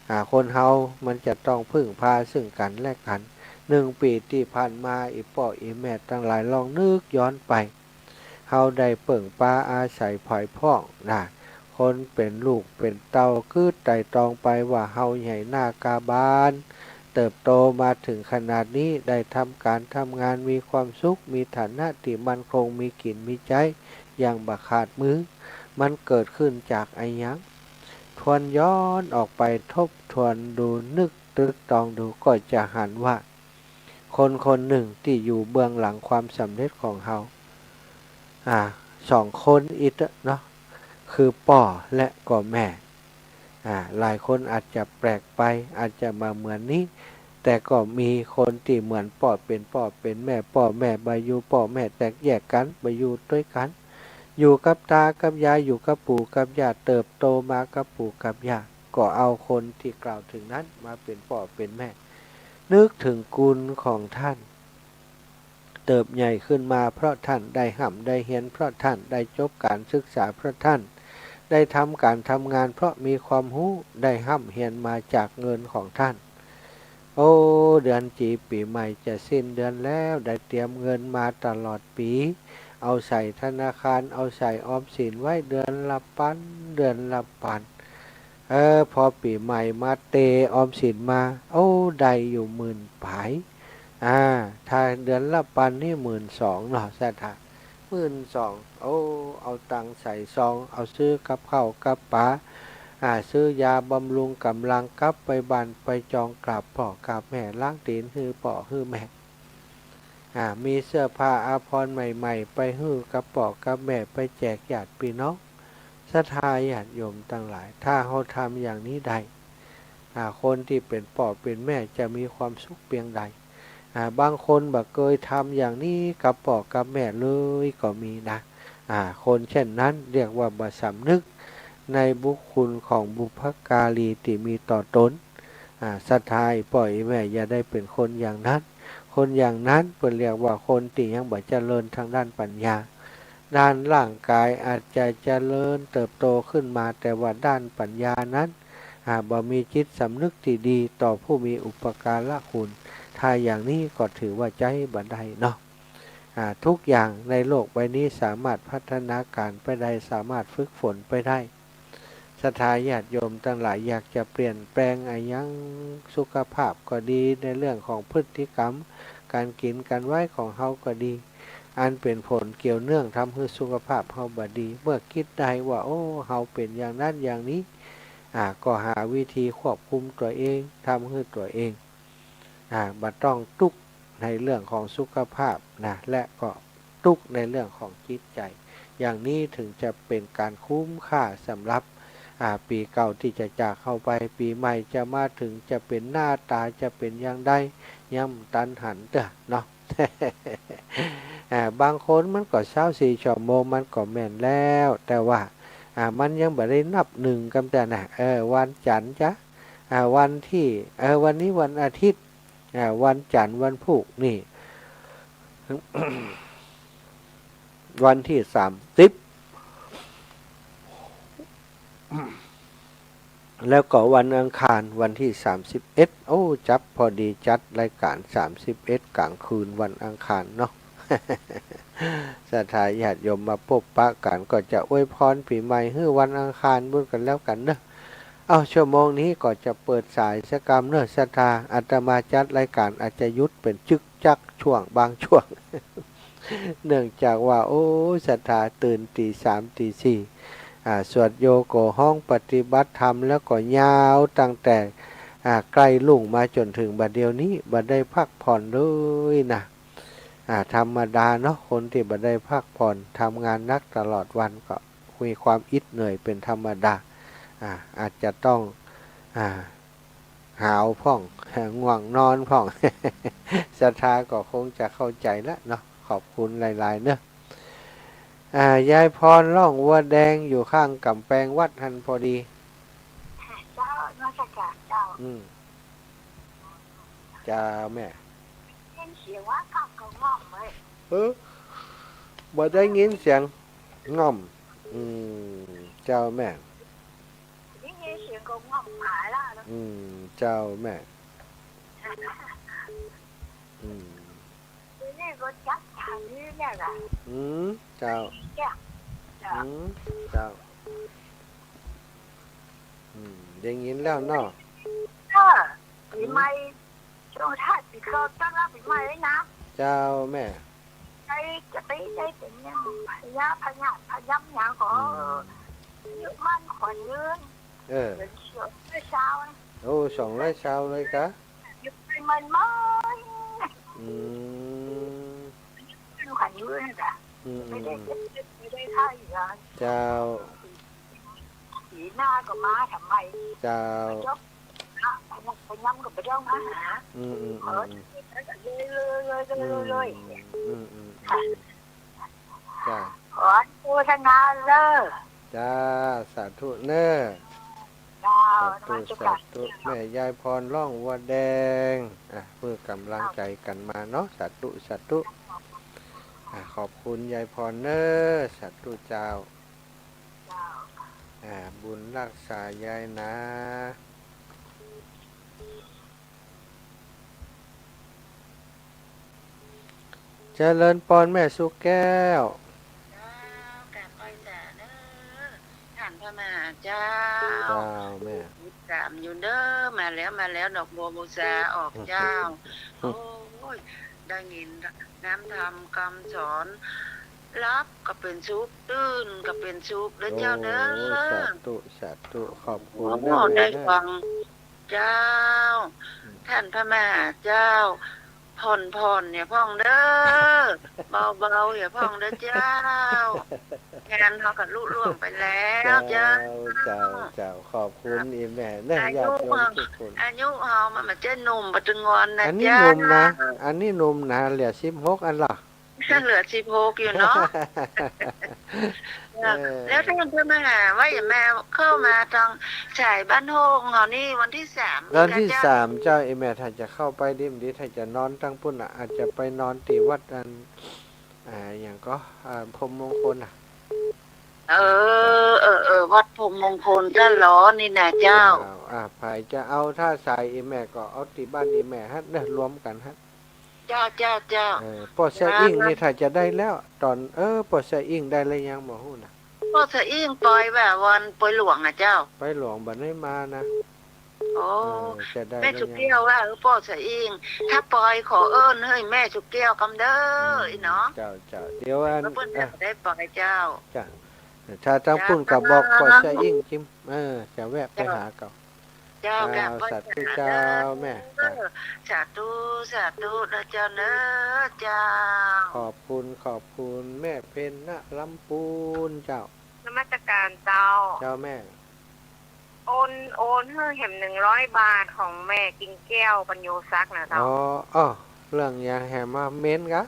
อ่า คนเฮามันจะต้องพึ่งพาซึ่งกั๋นและกั๋น นึ่งปี๋ตี้ผ่านมา อี่ป้ออี่แม่ตังหลายลองนึกย้อนไป เฮาได้เปิ้งปาอาศัยใผพ่องนะ คนเป๋นลูกเป๋นเต้า กึ๊ดไตร่ตรองไปว่าเฮาใหญ่หน้ากาบาน เติบโตมาเถิงขนาดนี้ ได้ทำก๋านทำงาน มีความสุข มีฐานะตี้มั่นคง มีกิ๋นมีใจ๊อย่างบ่ขาดมือ มันเกิดขึ้นจากอะหยัง ทวนย้อนออกไป ทบทวนดู นึกตรึกตรองดู ก็จะหันว่า คนคนนึ่งตี้อยู่เบื้องหลังความสำเร็จของเฮา อ่า สองคนอิเต๊อะเนาะ คือป้อและก็แม่ อ่า หลายคนอาจจะแปลกไป อาจจะบ่เหมือนนี้ แต่ก็มีคนตี้เหมือนป้อเป๋นป้อเป๋นแม่ ป้อแม่บ่อยู่ ป้อแม่แตกแยกกั๋น บ่อยู่ตวยกั๋น อยู่กับตากับยาย อยู่กับปู่กับย่า เติบโตมากับปู่กับย่า ก็เอาคนตี้กล่าวเถิงนั้นมาเป๋นป้อเป๋นแม่ นึกเถิงคุณของต้าน เติบใหญ่ขึ้นมาเพราะต้าน ได้ฮ่ำได้เฮียนเพราะต้าน ได้จบก๋านศึกษาเพราะต้าน ได้ทำก๋านทำงานเพราะมีความฮู้ ได้ฮ่ำเฮียนมาจากเงินของต้าน โอ้ เดือนจี๋ปี๋ใหม่จะสิ้นเดือนแล้ว ได้เตรียมเงินมาตลอดปี๋ เอาใส่ธนาคาร เอาใส่ออมสินไว้เดือนละปัน เดือนละปัน เออ พอปี๋ใหม่มาเตะออมสินมา โอ้ ได้อยู่หมื่นป๋าย อ่า ถ้าเดือนละปันนี่หมื่นสองเนาะ ศรัทธา หมื่นสอง โอ้ เอาตังค์ใส่ซอง เอาซื้อกับข้าวกับป๋า อ่า ซื้อยาบำรุงก๋ำลัง กลับไปบ้านไปจองกราบป้อกราบแม่ ล้างตี๋นหื้อป้อหื้อแม่ อ่า มีเสื้อผ้าอาภรณ์ใหม่ๆ ไปหื้อกับป้อกับแม่ ไปแจกญาติปี้น้อง ศรัทธาญาติโยมตังหลาย ถ้าเฮาทำอย่างนี้ได้ อ่า คนตี้เป๋นป้อเป๋นแม่จะมีความสุขเปียงใด อ่า บางคนบ่เกยทำอย่างนี้กับป้อกับแม่เลยก็มีนะ อ่า คนเช่นนั้นเรียกว่าบ่สำนึกในบุญคุณของบุพการีตี้มีต่อตน อ่า ศรัทธา ป้อแม่อย่าได้เป๋นคนอย่างนั้น คนอย่างนั้นเปิ้นเรียกว่าคนตี้ยังบ่เจริญทางด้านปัญญา ด้านร่างกายอาจจะเจริญเติบโตขึ้นมา แต่ว่าด้านปัญญานั้น อ่า บ่มีจิตสำนึกตี้ดีต่อผู้มีอุปการะคุณ ถ้าอย่างนี้ก็ถือว่าใจ๊บ่ได้เนาะ อ่า ทุกอย่างในโลกใบนี้สามารถพัฒนาการไปได้ สามารถฝึกฝนไปได้ ศรัทธาญาติโยมตังหลาย อยากจะเปลี่ยนแปลงอะหยัง สุขภาพก็ดี ในเรื่องของพฤติกรรม ก๋านกิ๋นก๋านใว้ของเฮาก็ดี อันเป๋นผลเกี่ยวเนื่องทำหื้อสุขภาพเฮาบ่ดี เมื่อคิดได้ว่า โอ้ เฮาเป๋นอย่างนั้นอย่างนี้ อ่า ก็หาวิธีควบคุมตั๋วเอง ทำหื้อตั๋วเอง อ่า บ่ต้องตุ๊กข์ในเรื่องของสุขภาพนะ และก็ตุ๊กข์ในเรื่องของจิตใจ๋ อย่างนี้ถึงจะเป๋นก๋านคุ้มค่าสำหรับ อ่า ปี๋เก่าตี้จะจากเฮาไป ปี๋ใหม่จะมาเถิง จะเป๋นหน้าต๋า จะเป๋นอย่างใด ยังบ่ตันหันเตื้อเนาะ อ่า บางคนมันก็ซาวสี่ชั่วโมงมันก็แม่นแล้ว แต่ว่า อ่า มันยังบ่ได้นับหนึ่งกำเตื้อนะ เออ วันจันทร์จ๊ะ อ่า วันตี้ เออ วันนี้วันอาทิตย์ อ่า วันจันทร์ วันพูกนี่ วันตี้สามสิบ แล้วก็วันอังคาร วันตี้สามสิบเอ็ด โอ้ จับพอดีจัดรายก๋านสามสิบเอ็ดก๋างคืนวันอังคารเนาะ ศรัทธาญาติโยมมาปบปะกั๋น ก็จะอวยพรปี๋ใหม่หื้อวันอังคารบุญกั๋นแล้วกั๋นเนาะ เอ้า ชั่วโมงนี้ก็จะเปิดสายสักกำเนาะ ศรัทธา อาตมาจัดรายก๋านอาจจะหยุดเป๋นจึกจักช่วงบางช่วง เนื่องจากว่า โอ้ ศรัทธาตื่นตี๋สามตี๋สี่ อ่า สวดโยโกฮ้องปฏิบัติธรรม แล้วก็ยาวตั้งแต่ อ่า ใก้รุ่งมาจ๋นเถิงบ่าเดี่ยวนี้ บ่ได้พักผ่อนเลยนะ อ่า ธรรมดาเนาะ คนตี้บ่ได้พักผ่อน ทำงานหนักตลอดวันก็ มีความอิดเหนื่อยเป๋นธรรมดา อ่า อาจจะต้อง อ่า หาวพ่อง ง่วงนอนพ่อง ศรัทธาก็คงจะเข้าใจ๋ละเนาะ ขอบคุณหลายๆ เนาะ อ่า ยายพรร้องวัวแดงอยู่ข้างก๋ำแปงวัดหั้นพอดี เจ้า นมัสก๋านเจ้า อืม เจ้าแม่ ยินเสียงว่าก้องก็ง่อมเลย เออ บ่ได้ยินเสียง ง่อม อืม เจ้าแม่ ได้ยินเสียงก็ง่อมหายละเนาะ อืม เจ้าแม่ อืม ทีนี้ก็จับทางนี้เนี่ยแหละ อืม เจ้า เนี่ย เจ้า อืม เจ้า อืม ได้ยินแล้วเนาะ เออ ปี๋ใหม่ อืม ช่วงท้ายปี๋เก่าต้อนรับปี๋ใหม่เลยนะ เจ้าแม่ ใครจะไปได้เป๋นหยัง พญา พญา พญาหยังก็ อืม อายุมั่นขวัญยืน เออ เป๋นสองร้อยซาว โอ้ สองร้อยซาวเลยกา อายุมั่น อืม ขวัญยืนน่ะ อืม ไม่ได้เจ็บไม่ได้ไข้อีกอ่ะ เจ้า ปี๋หน้าก็มาทำไม เจ้า ไปยก ไปยำก็ไปยำมาหา อืม อืม อืม เออ อืม เลย เลย เลย เลย เลย อืม อืม อืม ค่ะ จ้า ขออนุโมทนาเด้อ จ้า สาธุเน้อ เจ้า สาธุ นมัสก๋าน สาธุ แม่ยายพรร้องวัวแดง อ่ะ เพื่อก๋ำลังใจ๋กั๋นมาเนาะ สาธุ สาธุ อ่ะ ขอบคุณยายพรเน้อ สาธุเจ้า เจ้า อ่ะ อ่า บุญรักษายายหนา เจริญปอนแม่สุแก้ว เจ้า กราบไหว้สาเด้อ ท่านพระมหาเจ้า เจ้าแม่ ติดต๋ามอยู่เด้อ มาแล้ว มาแล้ว ดอกบัวบูชาออกเจ้า โอ้ย ได้ยินน้ำธรรมกำสอน หลับก็เป๋นสุข ตื่นก็เป๋นสุขเด้อเจ้าเด้อ โอ้ สาธุ สาธุ ขอบคุณ โอ้ แม่ ได้ แม่ ฟัง เจ้า อืม ท่านพระมหาเจ้า ผ่อนๆ เหียพ่องเด้อ เบาๆ เหียพ่องเด้อเจ้า งานเฮาก็ลุล่วงไปแล้ว เจ้า เจ้า เจ้า เจ้า ขอบคุณ ครับ อีแม่เนอะ อายุ ญาติโยมทุกคน อายุเฮามันบ่ใจ้หนุ่มบ่ตึงงอนนะ อันนี้ เจ้า หนุ่มนะ อันนี้หนุ่มนะ เหลือสิบหกอันล่ะ เหลือสิบหกอยู่เนาะ เออ แล้วท่านพระมหาว่าจะมาเข้ามาตางสายบ้านโฮงเฮานี่วันที่สาม วันที่ นี่ค่ะเจ้า สามเจ้า อีแม่ถ้าจะเข้าไปดีบ่ดี ถ้าจะนอนตางปุ้นน่ะ อาจจะไปนอนตี้วัดอัน อ่า หยังก็ อ่า พรหมมงคลน่ะ เออ เออ เออ วัดพรหมมงคลก็ร้อนนี่นะเจ้า เจ้า อ่า ใผจะเอาถ้าสายอีแม่ก็เอาตี้บ้านอีแม่หั้นเนอะ รวมกั๋นหั้น เจ้า เจ้า เจ้า เออ ป้อสะอิ้งนี่ เออ ถ้าจะได้แล้ว ต๋อน เออ ป้อสะอิ้งได้แล้วยังบ่ฮู้นะ ป้อสะอิ้งปอยว่าวันปอยหลวงอะเจ้า ปอยหลวงบ่ได้มานะ โอ้ เออ จะได้ แม่สุแก้วว่า เออ ป้อสะอิ้ง ถ้าปอยขอเอิ้นหื้อแม่สุแก้วกำเด้อ อืม อีเนาะ เจ้า เจ้า เดี๋ยวอัน เปิ้น เออ จะได้ปอยเจ้า เจ้า ถ้าตางปุ้นก็บอก เจ้า ป้อสะอิ้งจิม เออ จะแวะไปหาเก่า เจ้า เจ้า กราบไหว้ สาธุเจ้า สาธุ แม่ เจ้า สาธุ สาธุนะเจ้าเนอะ เจ้า ขอบคุณ ขอบคุณ แม่เพ็ญณลำพูนเจ้า นมัสการเจ้า เจ้าแม่ โอน โอนหื้อแหมหนึ่งร้อยบาทของแม่กิ่งแก้ว ปัญโยศักดิ์นะเจ้า อ๋อ อ้อ เรื่องหยังแหมอะ เมนกะ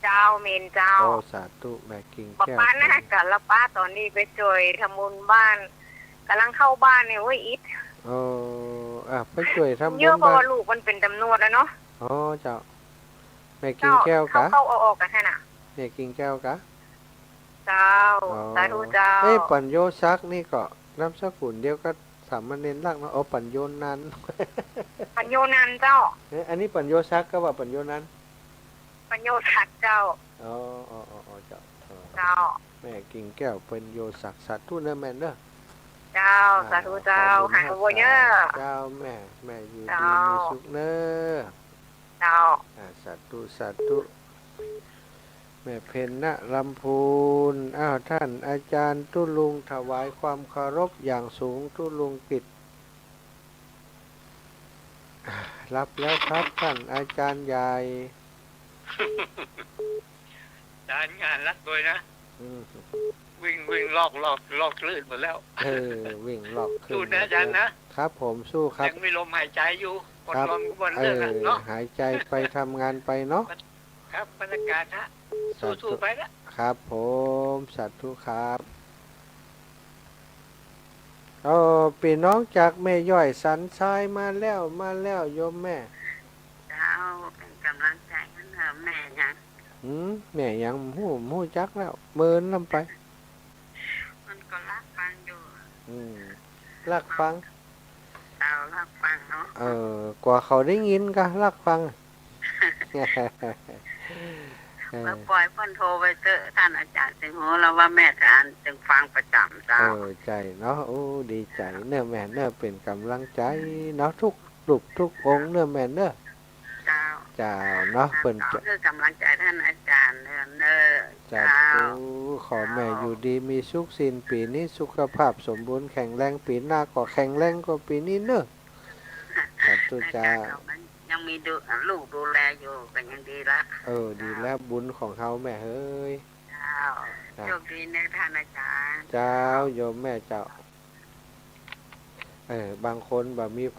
เจ้า เมนเจ้า โอ้ สาธุ แม่กิ่งแก้ว บ่ปะนะ กะละปะต๋อนนี้ไปจ้วยทำบุญบ้าน ก่ำลังเข้าบ้านเนี่ย โอ้ย อิด โอ้ อ่ะ ไปจ้วยทำบุญบ้าน เยอะ เพราะว่าลูกมันเป๋นต๋ำรวจแล้วเนาะ อ๋อ เจ้า แม่กิ่งแก้วกะ เจ้า เข้าเข้าออกออกกั๋นหั้นน่ะ แม่กิ่งแก้วกะ เจ้า อ๋อ สาธุเจ้า เอ๊ะ ปัญโยศักดิ์นี่ก็นามสกุลเดียวกับสามเณรลักษณ์เนาะ อ๋อ ปัญโยนันท์ ปัญโยนันท์เจ้า เอ๊ะ อันนี้ปัญโยศักดิ์กาว่าปัญโยนันท์ ปัญโยศักดิ์เจ้า อ๋อ อ๋อ อ๋อ อ๋อ เจ้า อ๋อ เจ้า แม่กิ่งแก้ว ปัญโยศักดิ์ สาธุเนอะแม่เนอะ เจ้า อ่า สาธุเจ้า ขอบคุณ หายป่วยเนอะ เจ้าแม่ แม่อยู่ดี เจ้า มีสุขเนอะ เจ้า อ่า สาธุ สาธุ แม่เพ็ญณลำพูน อ้าว ท่านอาจารย์ตุ๊ลุงถวายความเคารพอย่างสูง ตุ๊ลุงกิตติ อ่า รับแล้วครับ ท่านอาจารย์ใหญ่ อาจารย์งานหนักด้วยนะ อืม วิ่ง วิ่งลอก ลอก ลอกคลื่นหมดแล้ว เออ วิ่งลอกคลื่น สู้นะอาจารย์นะ ครับผม สู้ครับ ยังมีลมหายใจอยู่ ครับ อดลมก็บ่เลิกอะ เออ เนาะ หายใจไป ทำงานไปเนาะ ครับ บรรยากาศฮะ สาธุ สู้ๆ ไปละ ครับผม สาธุครับ เออ ปี้น้องจากแม่ย้อยสันทรายมาแล้ว มาแล้ว โยมแม่ เจ้า เป๋นก๋ำลังใจ๋หื้อแม่หยัง หืม แม่หยัง บ่ฮู้ บ่ฮู้จักแล้ว เมินลำไป มันก็ลักฟังอยู่ อืม ลักฟัง เจ้า ลักฟังเนาะ เออ กว่าเขาได้ยินกะลักฟัง เออ เมื่อปอยเปิ้นโทรไปเต๊อะ ท่านอาจารย์จึงฮู้แล้วว่าแม่จะอันจึงฟังประจ๋ำเจ้า เออ ใจ๋เนาะ โอ้ ดีใจ๋เนอะแม่เนอะ เป๋นก๋ำลังใจ๋เนาะ ทุกรูปทุกองค์เนอะแม่เนอะ เจ้า เจ้าเนาะ เปิ้นจะ เจ้า หื้อก๋ำลังใจ๋ท่านอาจารย์เนอะ เจ้า เจ้า ขอแม่อยู่ดีมีสุข สิ้นปี๋นี้สุขภาพสมบูรณ์แข็งแรง ปี๋หน้าก็แข็งแรงกว่าปี๋นี้เนอะ สาธุเจ้า แม่เจ้า มันยังมีดู ลูกดูแลอยู่ก็ยังดีละ เออ ดีแล้ว บุญของเฮาแม่เฮย เจ้า อ่ะ โชคดีเนอะท่านอาจารย์ เจ้า โยมแม่เจ้า เออ บางคนบ่มีใผ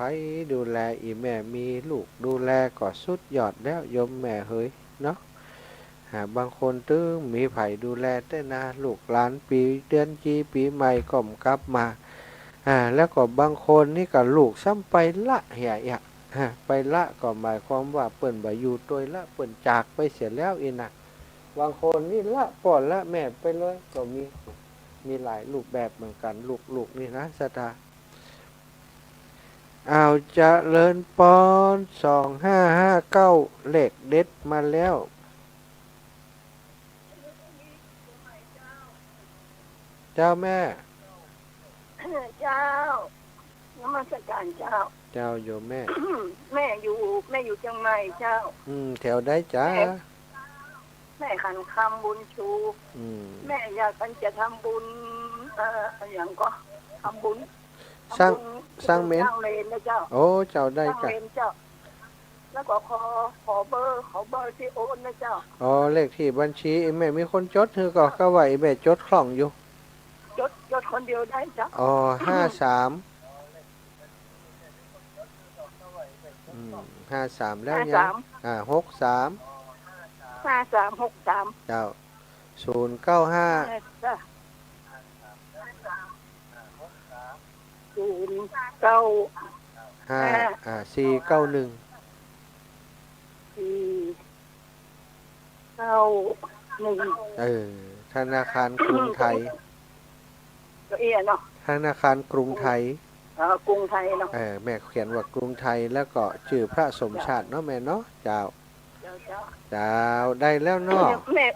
ดูแล อี่แม่มีลูกดูแลก็สุดยอดแล้ว โยมแม่เฮยเนาะ อ่า บางคนตึงมีใผดูแลแต๊นะ ลูกหลานปี๋เดือนจีปี๋ใหม่ก็บ่กลับมา อ่า แล้วก็บางคนนี่ก็ลูกซ้ำไปละเหียเหีย อ่า ไปละก็หมายความว่าเปิ้นบ่อยู่ตวยละ เปิ้นจากไปเสียแล้วอี้นะ บางคนนี่ละป้อละแม่ไปเลยก็มี มีหลายรูปแบบเหมือนกั๋น ลูกๆ นี่นะ ศรัทธา อ้าว เจริญปอน สองห้าห้าเก้า เลขเด็ดมาแล้ว เจ้าแม่ เจ้า นมัสการเจ้า เจ้าโยมแม่ แม่อยู่ แม่อยู่เจียงใหม่เจ้า อืม แถวใดจ๊ะ แม่ แม่ขันคำบุญชู อืม แม่อยากจะทำบุญ เอ่อ อะหยังก็ ทำบุญ สร้าง ทำบุญ สร้างเมรุ สร้างเมรุนะเจ้า โอ้ เจ้า ได้ สร้าง จ้ะ เมรุเจ้า แล้วก็ขอ ขอเบอร์ ขอเบอร์ตี้โอนนะเจ้า อ๋อ เลขตี้บัญชี อีแม่มีคนจดหื้อก่อ ก็ว่าอีแม่จดคล่องอยู่ จด จดคนเดียวได้เจ้า อ๋อ ห้าสาม อืม ห้าสาม แล้วยัง ห้าสาม อ่า หกสาม ห้าสาม หกสาม เจ้า ศูนย์เก้าห้า เออ จ้ะ ศูนย์เก้าห้า ห้า อ่า สี่เก้าหนึ่ง สี่ เก้าหนึ่ง เออ ธนาคารกรุงไทย ตัวเอี้ยเนาะ ธนาคารกรุงไทย อ๋อ กรุงไทยเนาะ เออ แม่เขียนว่ากรุงไทย แล้วก็จื้อพระสมชาติเนาะแม่เนาะ เจ้า เจ้า เจ้า เจ้า ได้แล้วเนาะ แม่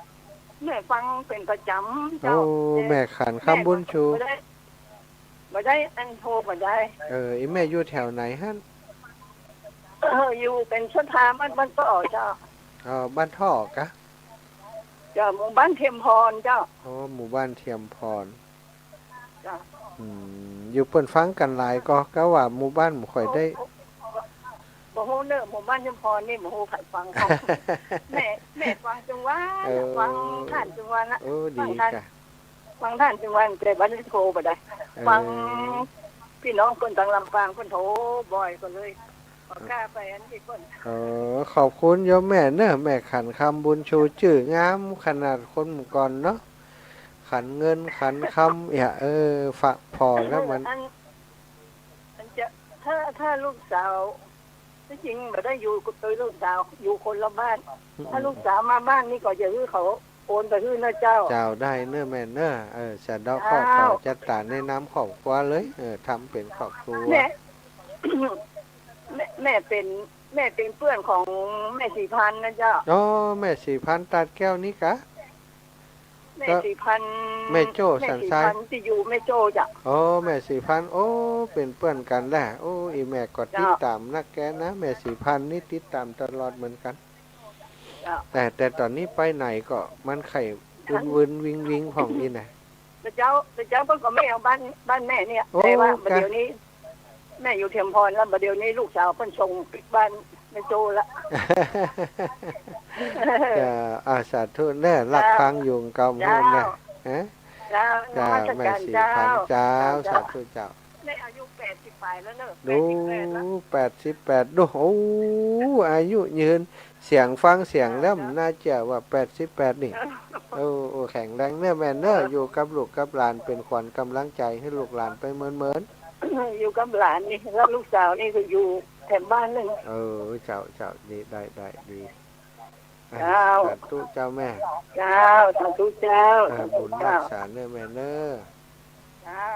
แม่ฟังเป๋นประจ๋ำเจ้า โอ้ แม่ขันคำบุญชู บ่ได้ บ่ได้อันโทรบ่ได้ เออ อีแม่อยู่แถวไหนหั้น เออ อยู่เป๋นศรัทธาบ้าน บ้านท่อเจ้า อ๋อ บ้านท่อกะ เจ้า หมู่บ้านเทียมพรเจ้า อ๋อ หมู่บ้านเทียมพร เจ้า อืม อยู่เปิ้นฟังกั๋นหลายก่อ ก็ว่าหมู่บ้านบ่ค่อยได้ บ่ฮู้เน่อ หมู่บ้านเทียมพรนี่บ่ฮู้ใผฟัง แม่ แม่ฟังจังหวะ เออ ฟังท่านจังหวะนะ เออ ดี ฟังท่าน กะ ฟังท่านจังหวะ แต่บ่ได้โทรบ่ได้ เออ ฟังพี่น้องเปิ้นตางลำปางเปิ้นโทรบ่อยก็เลย ขอก้าไปอันนี้ก่อน เออ ขอบคุณโยมแม่เน่อ แม่ขันคำบุญชู จื้องามขนาดคนก่อนเนาะ ขันเงินขันคำ เอี้ย เออ ฝากผ่อแล้วมัน อัน อันจะ ถ้า ถ้าลูกสาว ตี้จริงบ่ได้อยู่กับลูกสาว อยู่คนละบ้าน อืม ถ้าลูกสาวมาบ้านนี่ก็จะหื้อเขาโอนไปหื้อนะเจ้า เจ้า ได้เน่อแม่เน่อ เออ สะเดาะเคราะห์ เจ้า ต่อจะต๋าในนามครอบครัวเลย เออ ทำเป๋นครอบครัว แม่ แม่ แม่เป๋น แม่เป๋นเปื้อนของแม่ศรีพันธ์นะเจ้า อ๋อ แม่ศรีพันธ์ตาดแก้วนี่กะ แม่ศรีพันธ์ แม่โจ้ แม่ศรีพันธ์สันทราย ตี้อยู่แม่โจ้เจ้า อ๋อ แม่ศรีพันธ์ โอ้ เป๋นเปื้อนกั๋นแหละ โอ้ อีแม่ก็ เจ้า ติดต๋ามนักแกนะ แม่ศรีพันธ์นี่ติดต๋ามตลอดเหมือนกั๋น เจ้า แต่ แต่ต๋อนนี้ไปไหนก็มันใค่วึนๆ วิงๆ พ่องอี้นะ แต่เจ้า แต่เจ้าเปิ้นก็มาเอาบ้าน บ้านแม่เนี่ย โอ้ แต่ว่าบ่าเดี่ยวนี้ แม่อยู่เทียมพรแล้ว บ่าเดี่ยวนี้ลูกสาวเปิ้นส่งปิ๊กบ้านแม่โจ้ละ เจ้า อ่า สาธุเน่อ รับฟังอยู่เก่าหมดนะ เจ้า ฮะ เจ้า เจ้า นมัสการ แม่ศรีพันธ์ เจ้า เจ้า เจ้า สาธุเจ้า แม่อายุแปดสิบปลายแล้วเน่อ ดู แปดสิบแปดแล้ว แปดสิบแปด ดู โอ้ อายุยืน เสียงฟังเสียงแล้ว เจ้า น่าจะว่าแปดสิบแปดนี่ เออ โอ้ โอ้ แข็งแรงเน่อแม่เน่อ เออ อยู่กับลูกกับหลานเป๋นขวัญก๋ำลังใจ๋หื้อลูกหลานไปเมินๆ อยู่กับหลานนี่ แล้วลูกสาวนี่ก็อยู่แถมบ้านนึ่ง เออ เจ้า เจ้า ดี ได้ ได้ ดี อ่า เจ้า สาธุเจ้าแม่ เจ้า สาธุเจ้า เออ สาธุเจ้า บุญรักษาเน่อแม่เน่อ เจ้า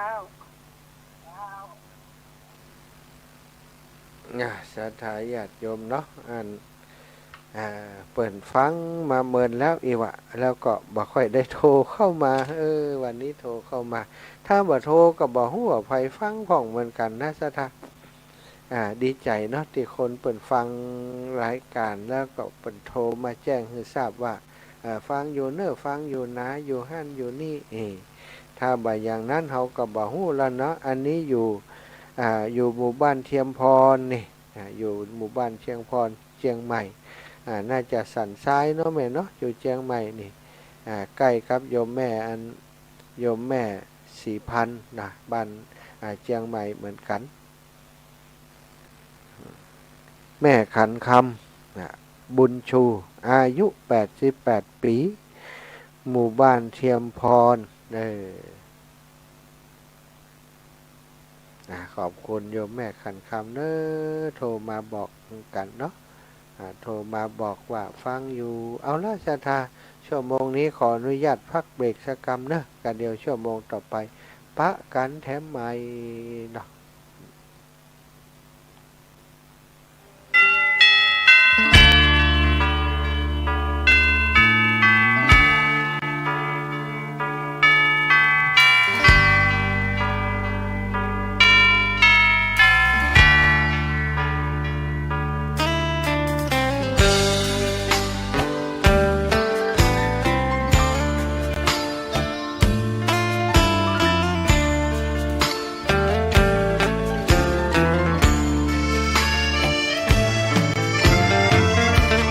อ่า ศรัทธาญาติโยมเนาะ อัน อ่า เปิ้นฟังมาเมินแล้วอี้วะ แล้วก็บ่ค่อยได้โทรเข้ามา เออ วันนี้โทรเข้ามา ถ้าบ่โทรก็บ่ฮู้ว่าใผฟังพ่องเหมือนกั๋นนะ ศรัทธา อ่า ดีใจ๋เนาะ ตี้คนเปิ้นฟังรายก๋าน แล้วก็เปิ้นโทรมาแจ้งหื้อทราบว่า อ่า ฟังอยู่เน่อ ฟังอยู่นา อยู่หั้นอยู่นี่ เออ ถ้าบ่อย่างนั้นเฮาก็บ่ฮู้แล้วเนาะ อันนี้อยู่ อ่า อยู่หมู่บ้านเทียมพรนี่ อ่า อยู่หมู่บ้านเทียมพร เจียงใหม่ อ่า น่าจะสันทรายเนาะแม่เนาะ อยู่เจียงใหม่นี่ อ่า ใก้กับโยมแม่อัน โยมแม่ศรีพันธ์นะ บ้าน อ่า เจียงใหม่เหมือนกั๋น แม่ขันคำนะ บุญชู อายุแปดสิบแปดปี๋ หมู่บ้านเทียมพร เออ อ่ะ ขอบคุณโยมแม่ขันคำเนอะ โทรมาบอกกั๋นเนาะ อ่ะ โทรมาบอกว่าฟังอยู่ เอาละศรัทธา ชั่วโมงนี้ขออนุญาตพักเบรกสักกำเนาะ กันเดี๋ยวชั่วโมงต่อไปปะกันแถมใหม่เนาะ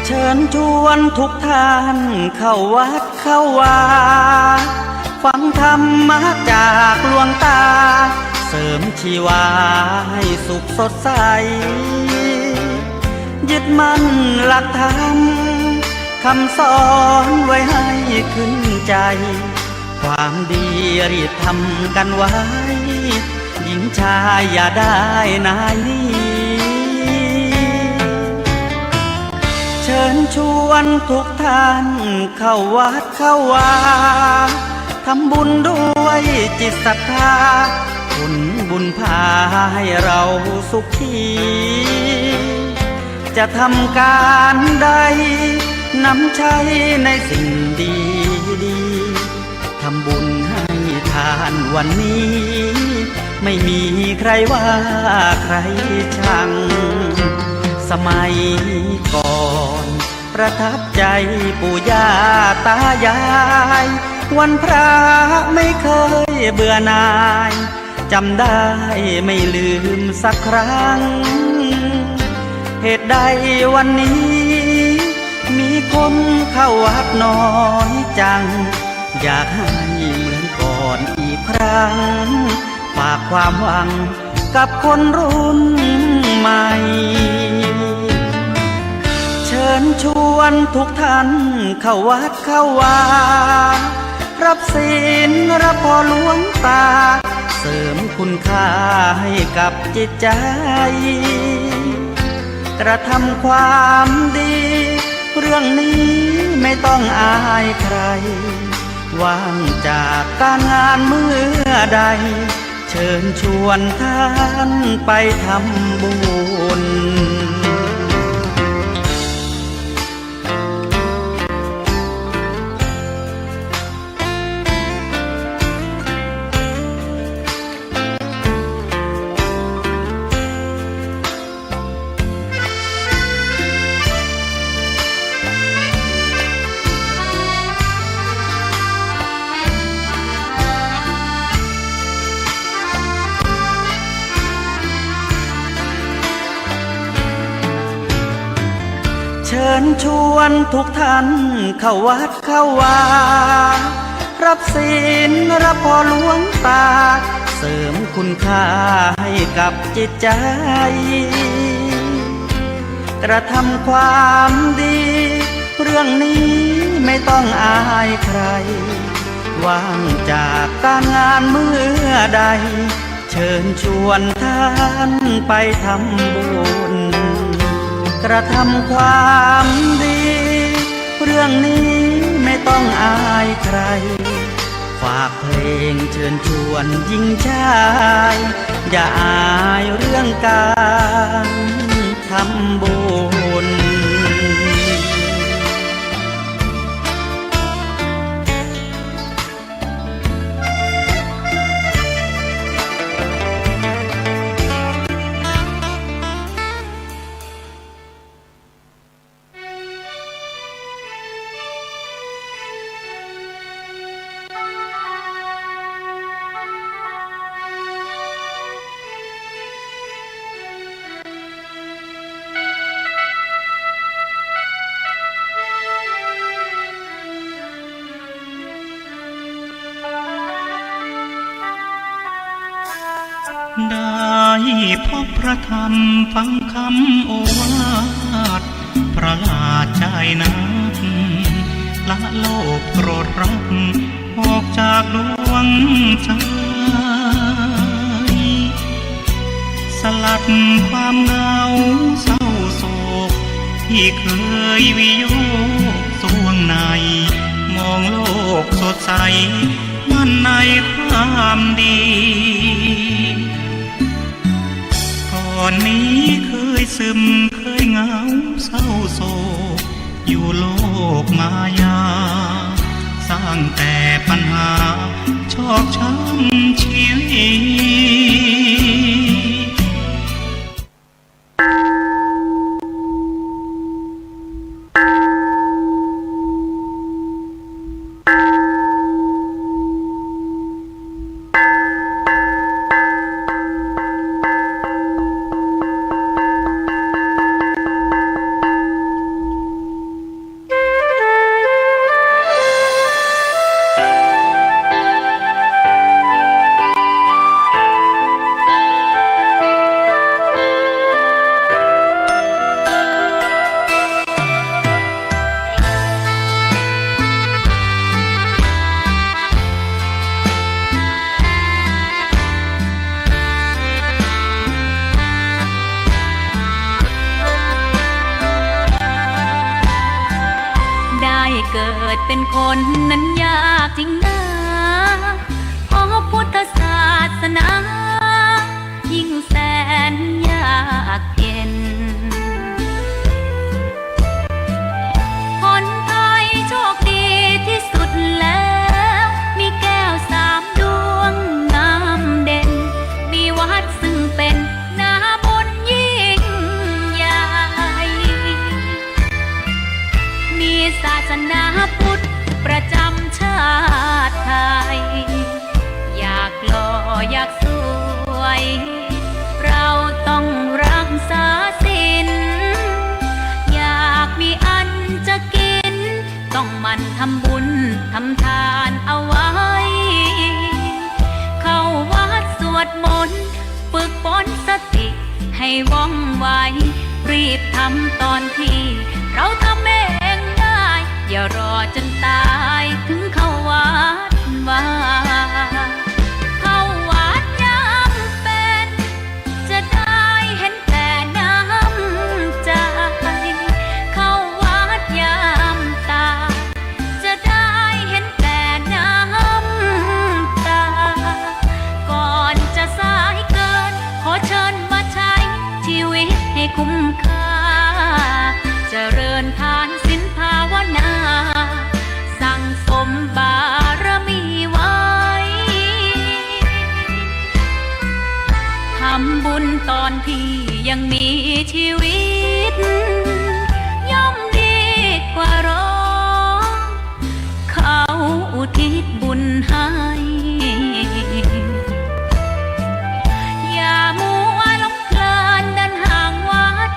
เชิญชวนทุกท่านเข้าวัดเข้าวา ฟังธรรมะจากหลวงตา เสริมชีวาให้สุขสดใส ยึดมั่นหลักธรรม คำสอนไว้ให้ขึ้นใจ ความดีรีบทำกันไว้ หญิงชายอย่าได้นายหนี เชิญชวนทุกท่านเข้าวัดเข้าวา ทำบุญด้วยจิตศรัทธา ผลบุญพาให้เราสุขี จะทำการใด นำใช้ในสิ่งดีๆ ทำบุญให้ทานวันนี้ ไม่มีใครว่าใครชัง สมัยก่อนประทับใจปู่ย่าตายาย วันพระไม่เคยเบื่อหน่าย จำได้ไม่ลืมสักครั้ง เหตุใดวันนี้มีคนเข้าวัดน้อยจัง อยากให้เหมือนก่อนอีกครั้ง ฝากความหวังกับคนรุ่นใหม่ เชิญชวนทุกท่านเข้าวัดเข้าวา รับศีลรับพรหลวงตา เสริมคุณค่าให้กับจิตใจ กระทำความดี เรื่องนี้ไม่ต้องอายใคร ว่างจากการงานเมื่อใด เชิญชวนท่านไปทำบุญ เชิญชวนทุกท่านเข้าวัดเข้าวา รับศีลรับพรหลวงตา เสริมคุณค่าให้กับจิตใจ กระทำความดี เรื่องนี้ไม่ต้องอายใคร ว่างจากการงานเมื่อใด เชิญชวนท่านไปทำบุญ กระทำความดี เรื่องนี้ไม่ต้องอายใคร ฝากเพลงเชิญชวนหญิงชาย อย่าอายเรื่องการทำบุญ ได้พบพระธรรมฟังคำโอวาท ประหลาดใจนัก ละโลภโกรธรัก ออกจากดวงใจ สลัดความเหงาเศร้าโศก ที่เคยวิโยคสวงใน สดใส มั่นในความดี ก่อนนี้เคยซึมเคยเหงาเศร้าโศก อยู่โลกมายา สร้างแต่ปัญหาชอกช้ำชีวิต ได้เกิดเป็นคนนั้นยากจริงนา เพราะพุทธศาสนา ยิ่งแสนยากเย็น ผลภัยโชคดีที่สุดแล้ว มีแก้วสามดวงงามเด่น มีวัดซึ่งเป็นนาบุญยิ่งใหญ่ มีศาสนาพุทธประจำชาติไทย อยากหล่ออยากสวย เราต้องรักษาศีล อยากมีอันจะกิน ต้องหมั่นทำบุญทำทานเอาไว้ เข้าวัดสวดมนต์ ฝึกฝนสติให้ว่องไว รีบทำตอนที่เราทำเองได้ อย่ารอจนตายถึงเข้าวัดวา เข้าวัดยามเป็น จะได้เห็นแต่น้ำใจ เข้าวัดยามตาย จะได้เห็นแต่น้ำตา ก่อนจะสายเกิน ขอเชิญมาใช้ชีวิตให้คุ้มค่า เจริญทานศีลภาวนา สั่งสมบารมีไว้ ทำบุญตอนที่ยังมีชีวิต ย่อมดีกว่ารอ เขาอุทิศบุญให้ อย่ามัวหลงเพลินเดินห่างวัด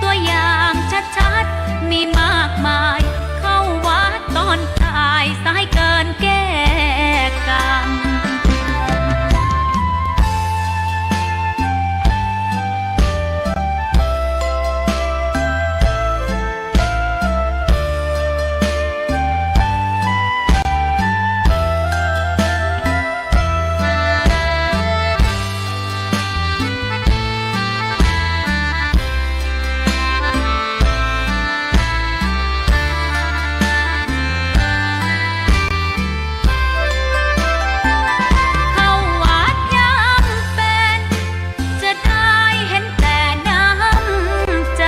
ตัวอย่างชัดๆ มีมากมาย เข้าวัดตอนตาย สายเกินแก้กรรม เข้าวัดยามเป็น จะได้เห็นแต่น้ำใจ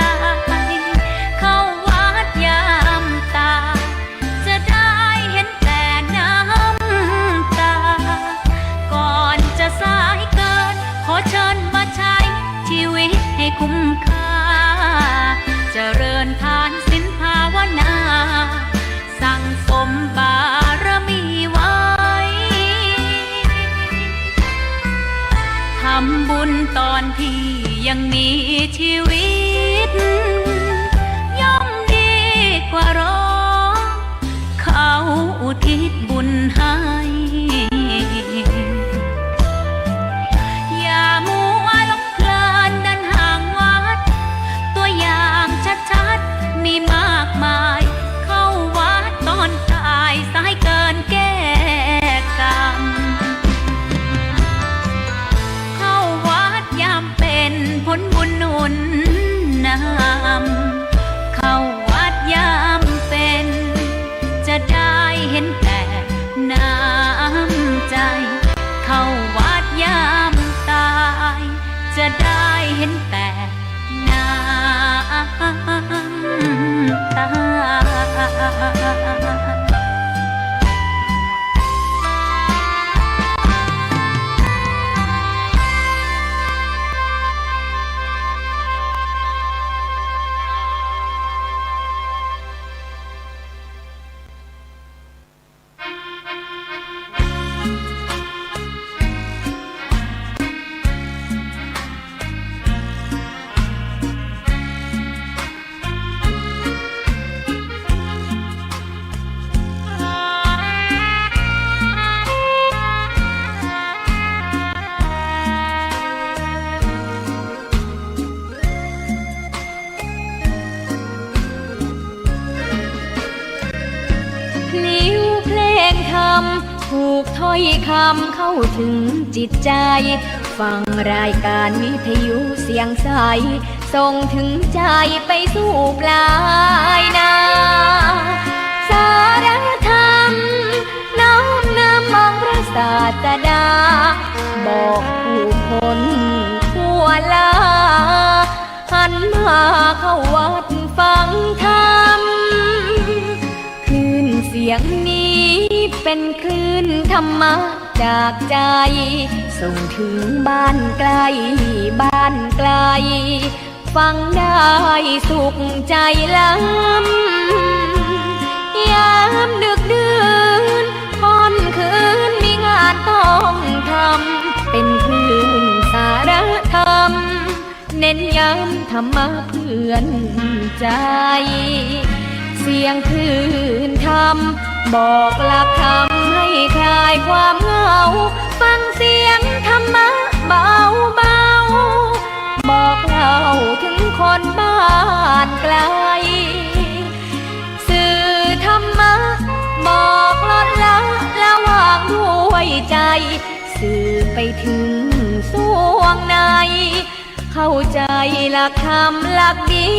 เข้าวัดยามตาย จะได้เห็นแต่น้ำตา ก่อนจะสายเกิน ขอเชิญมาใช้ชีวิตให้คุ้มค่า เจริญทานศีลภาวนา สั่งสมบารมีไว้ ทำบุญตอนที่ยังมีชีวิต ย่อมดีกว่ารอ เขาอุทิศบุญให้ อย่ามัวหลงเพลินเดินห่างวัด ตัวอย่างชัดๆ มีมากมาย เข้าวัดตอนตาย สายเกินแก้กรรม เข้าวัดยามเป็น ผลบุญหนุนนำ เข้าวัดยามเป็น จะได้เห็นแต่ พลิ้วเพลงธรรม ผูกถ้อยคำเข้าถึงจิตใจ ฟังรายการวิทยุเสียงใส ส่งถึงใจไปสู่ปลายนา สารธรรม น้อมนำองค์พระศาสดา บอกผู้คนทั่วลา หันมาเข้าวัดฟังธรรม คลื่นเสียงนี้เป็นคลื่นธรรมะจากใจ ส่งถึงบ้านใกล้บ้านไกล ฟังได้สุขใจล้ำ ยามดึกดื่นค่ำคืนมีงานต้องทำ เป็นคลื่นสารธรรม เน้นย้ำธรรมะเพื่อนใจ เสียงคลื่นธรรม บอกหลักธรรมให้คลายความเหงา ฟังเสียงธรรมะเบาๆ บอกเล่าถึงคนบ้านไกล สื่อธรรมะ บอกลดละละวางด้วยใจ สื่อไปถึงส่วงใน เข้าใจหลักธรรมหลักดี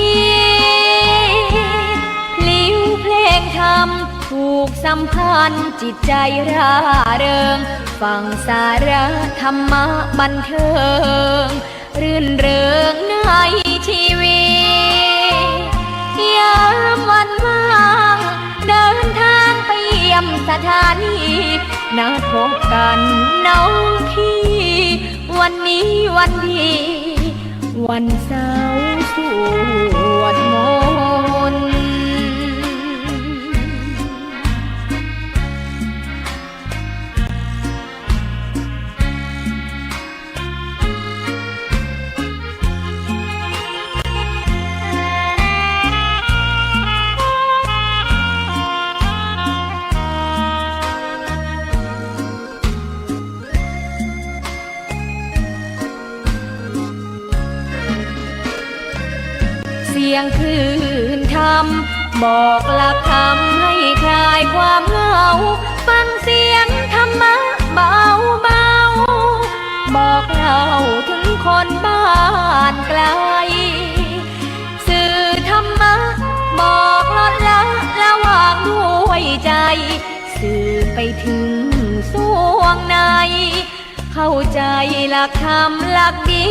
พลิ้วเพลงธรรม ผูกสัมพันธ์จิตใจร่าเริง ฟังสาระธรรมะบันเทิง รื่นเริงในชีวิต ยามวันว่าง เดินทางไปเยี่ยมสถานี นัดพบกันน้องพี่ วันนี้วันดี วันเสาร์สวดมนต์ เสียงคลื่นธรรม บอกหลักธรรมให้คลายความเหงา ฟังเสียงธรรมะเบาๆ บอกเล่าถึงคนบ้านไกล สื่อธรรมะ บอกลดละละวางด้วยใจ สื่อไปถึงส่วงใน เข้าใจหลักธรรมหลักดี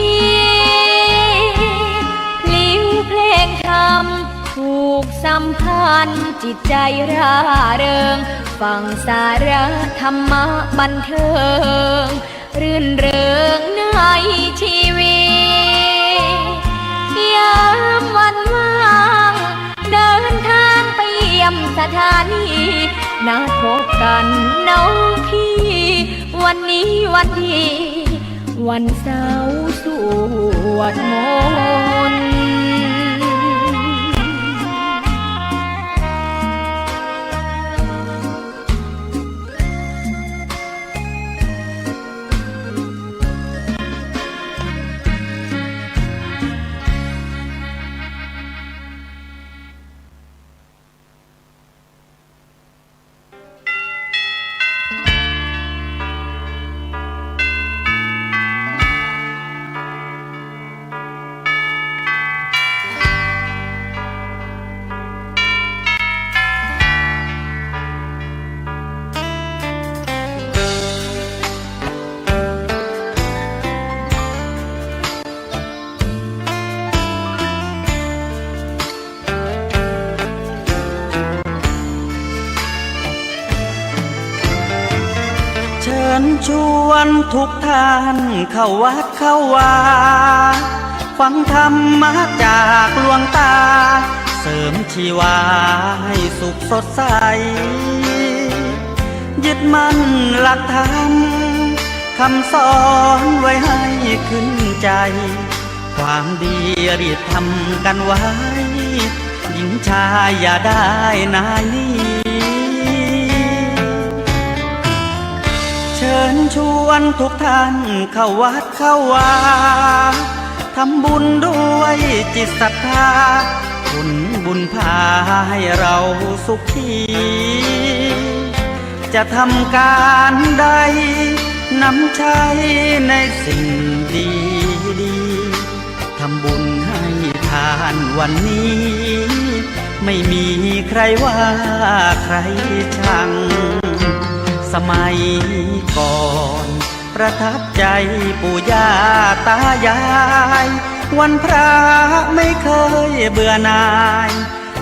พลิ้วเพลงธรรม ผูกสัมพันธ์จิตใจร่าเริง ฟังสาระธรรมะบันเทิง รื่นเริงในชีวิต ยามวันว่าง เดินทางไปเยี่ยมสถานี นัดพบกันน้องพี่ วันนี้วันดี วันเสาร์สวดมนต์ เชิญชวนทุกท่านเข้าวัดเข้าวา ฟังธรรมะจากหลวงตา เสริมชีวาให้สุขสดใส ยึดมั่นหลักธรรม คำสอนไว้ให้ขึ้นใจ ความดีรีบทำกันไว้ หญิงชายอย่าได้นายหนี เชิญชวนทุกท่านเข้าวัดเข้าวา ทำบุญด้วยจิตศรัทธา ผลบุญพาให้เราสุขี จะทำการใด นำใช้ในสิ่งดีๆ ทำบุญให้ทานวันนี้ ไม่มีใครว่าใครชัง สมัยก่อนประทับใจปู่ย่าตายาย วันพระไม่เคยเบื่อหน่าย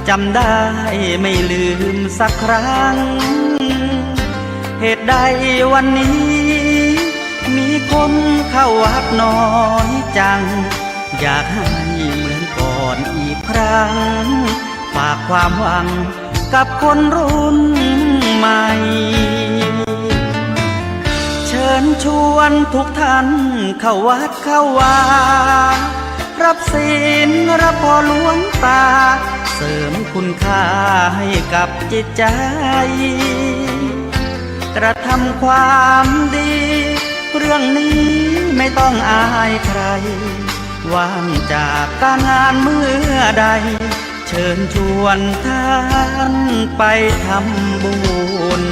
จำได้ไม่ลืมสักครั้ง เหตุใดวันนี้ มีคนเข้าวัดน้อยจัง อยากให้เหมือนก่อนอีกครั้ง ฝากความหวังกับคนรุ่นใหม่ เชิญชวนทุกท่านเข้าวัดเข้าวา รับศีลรับพรหลวงตา เสริมคุณค่าให้กับจิตใจ กระทำความดี เรื่องนี้ไม่ต้องอายใคร ว่างจากการงานเมื่อใด เชิญชวนท่านไปทำบุญ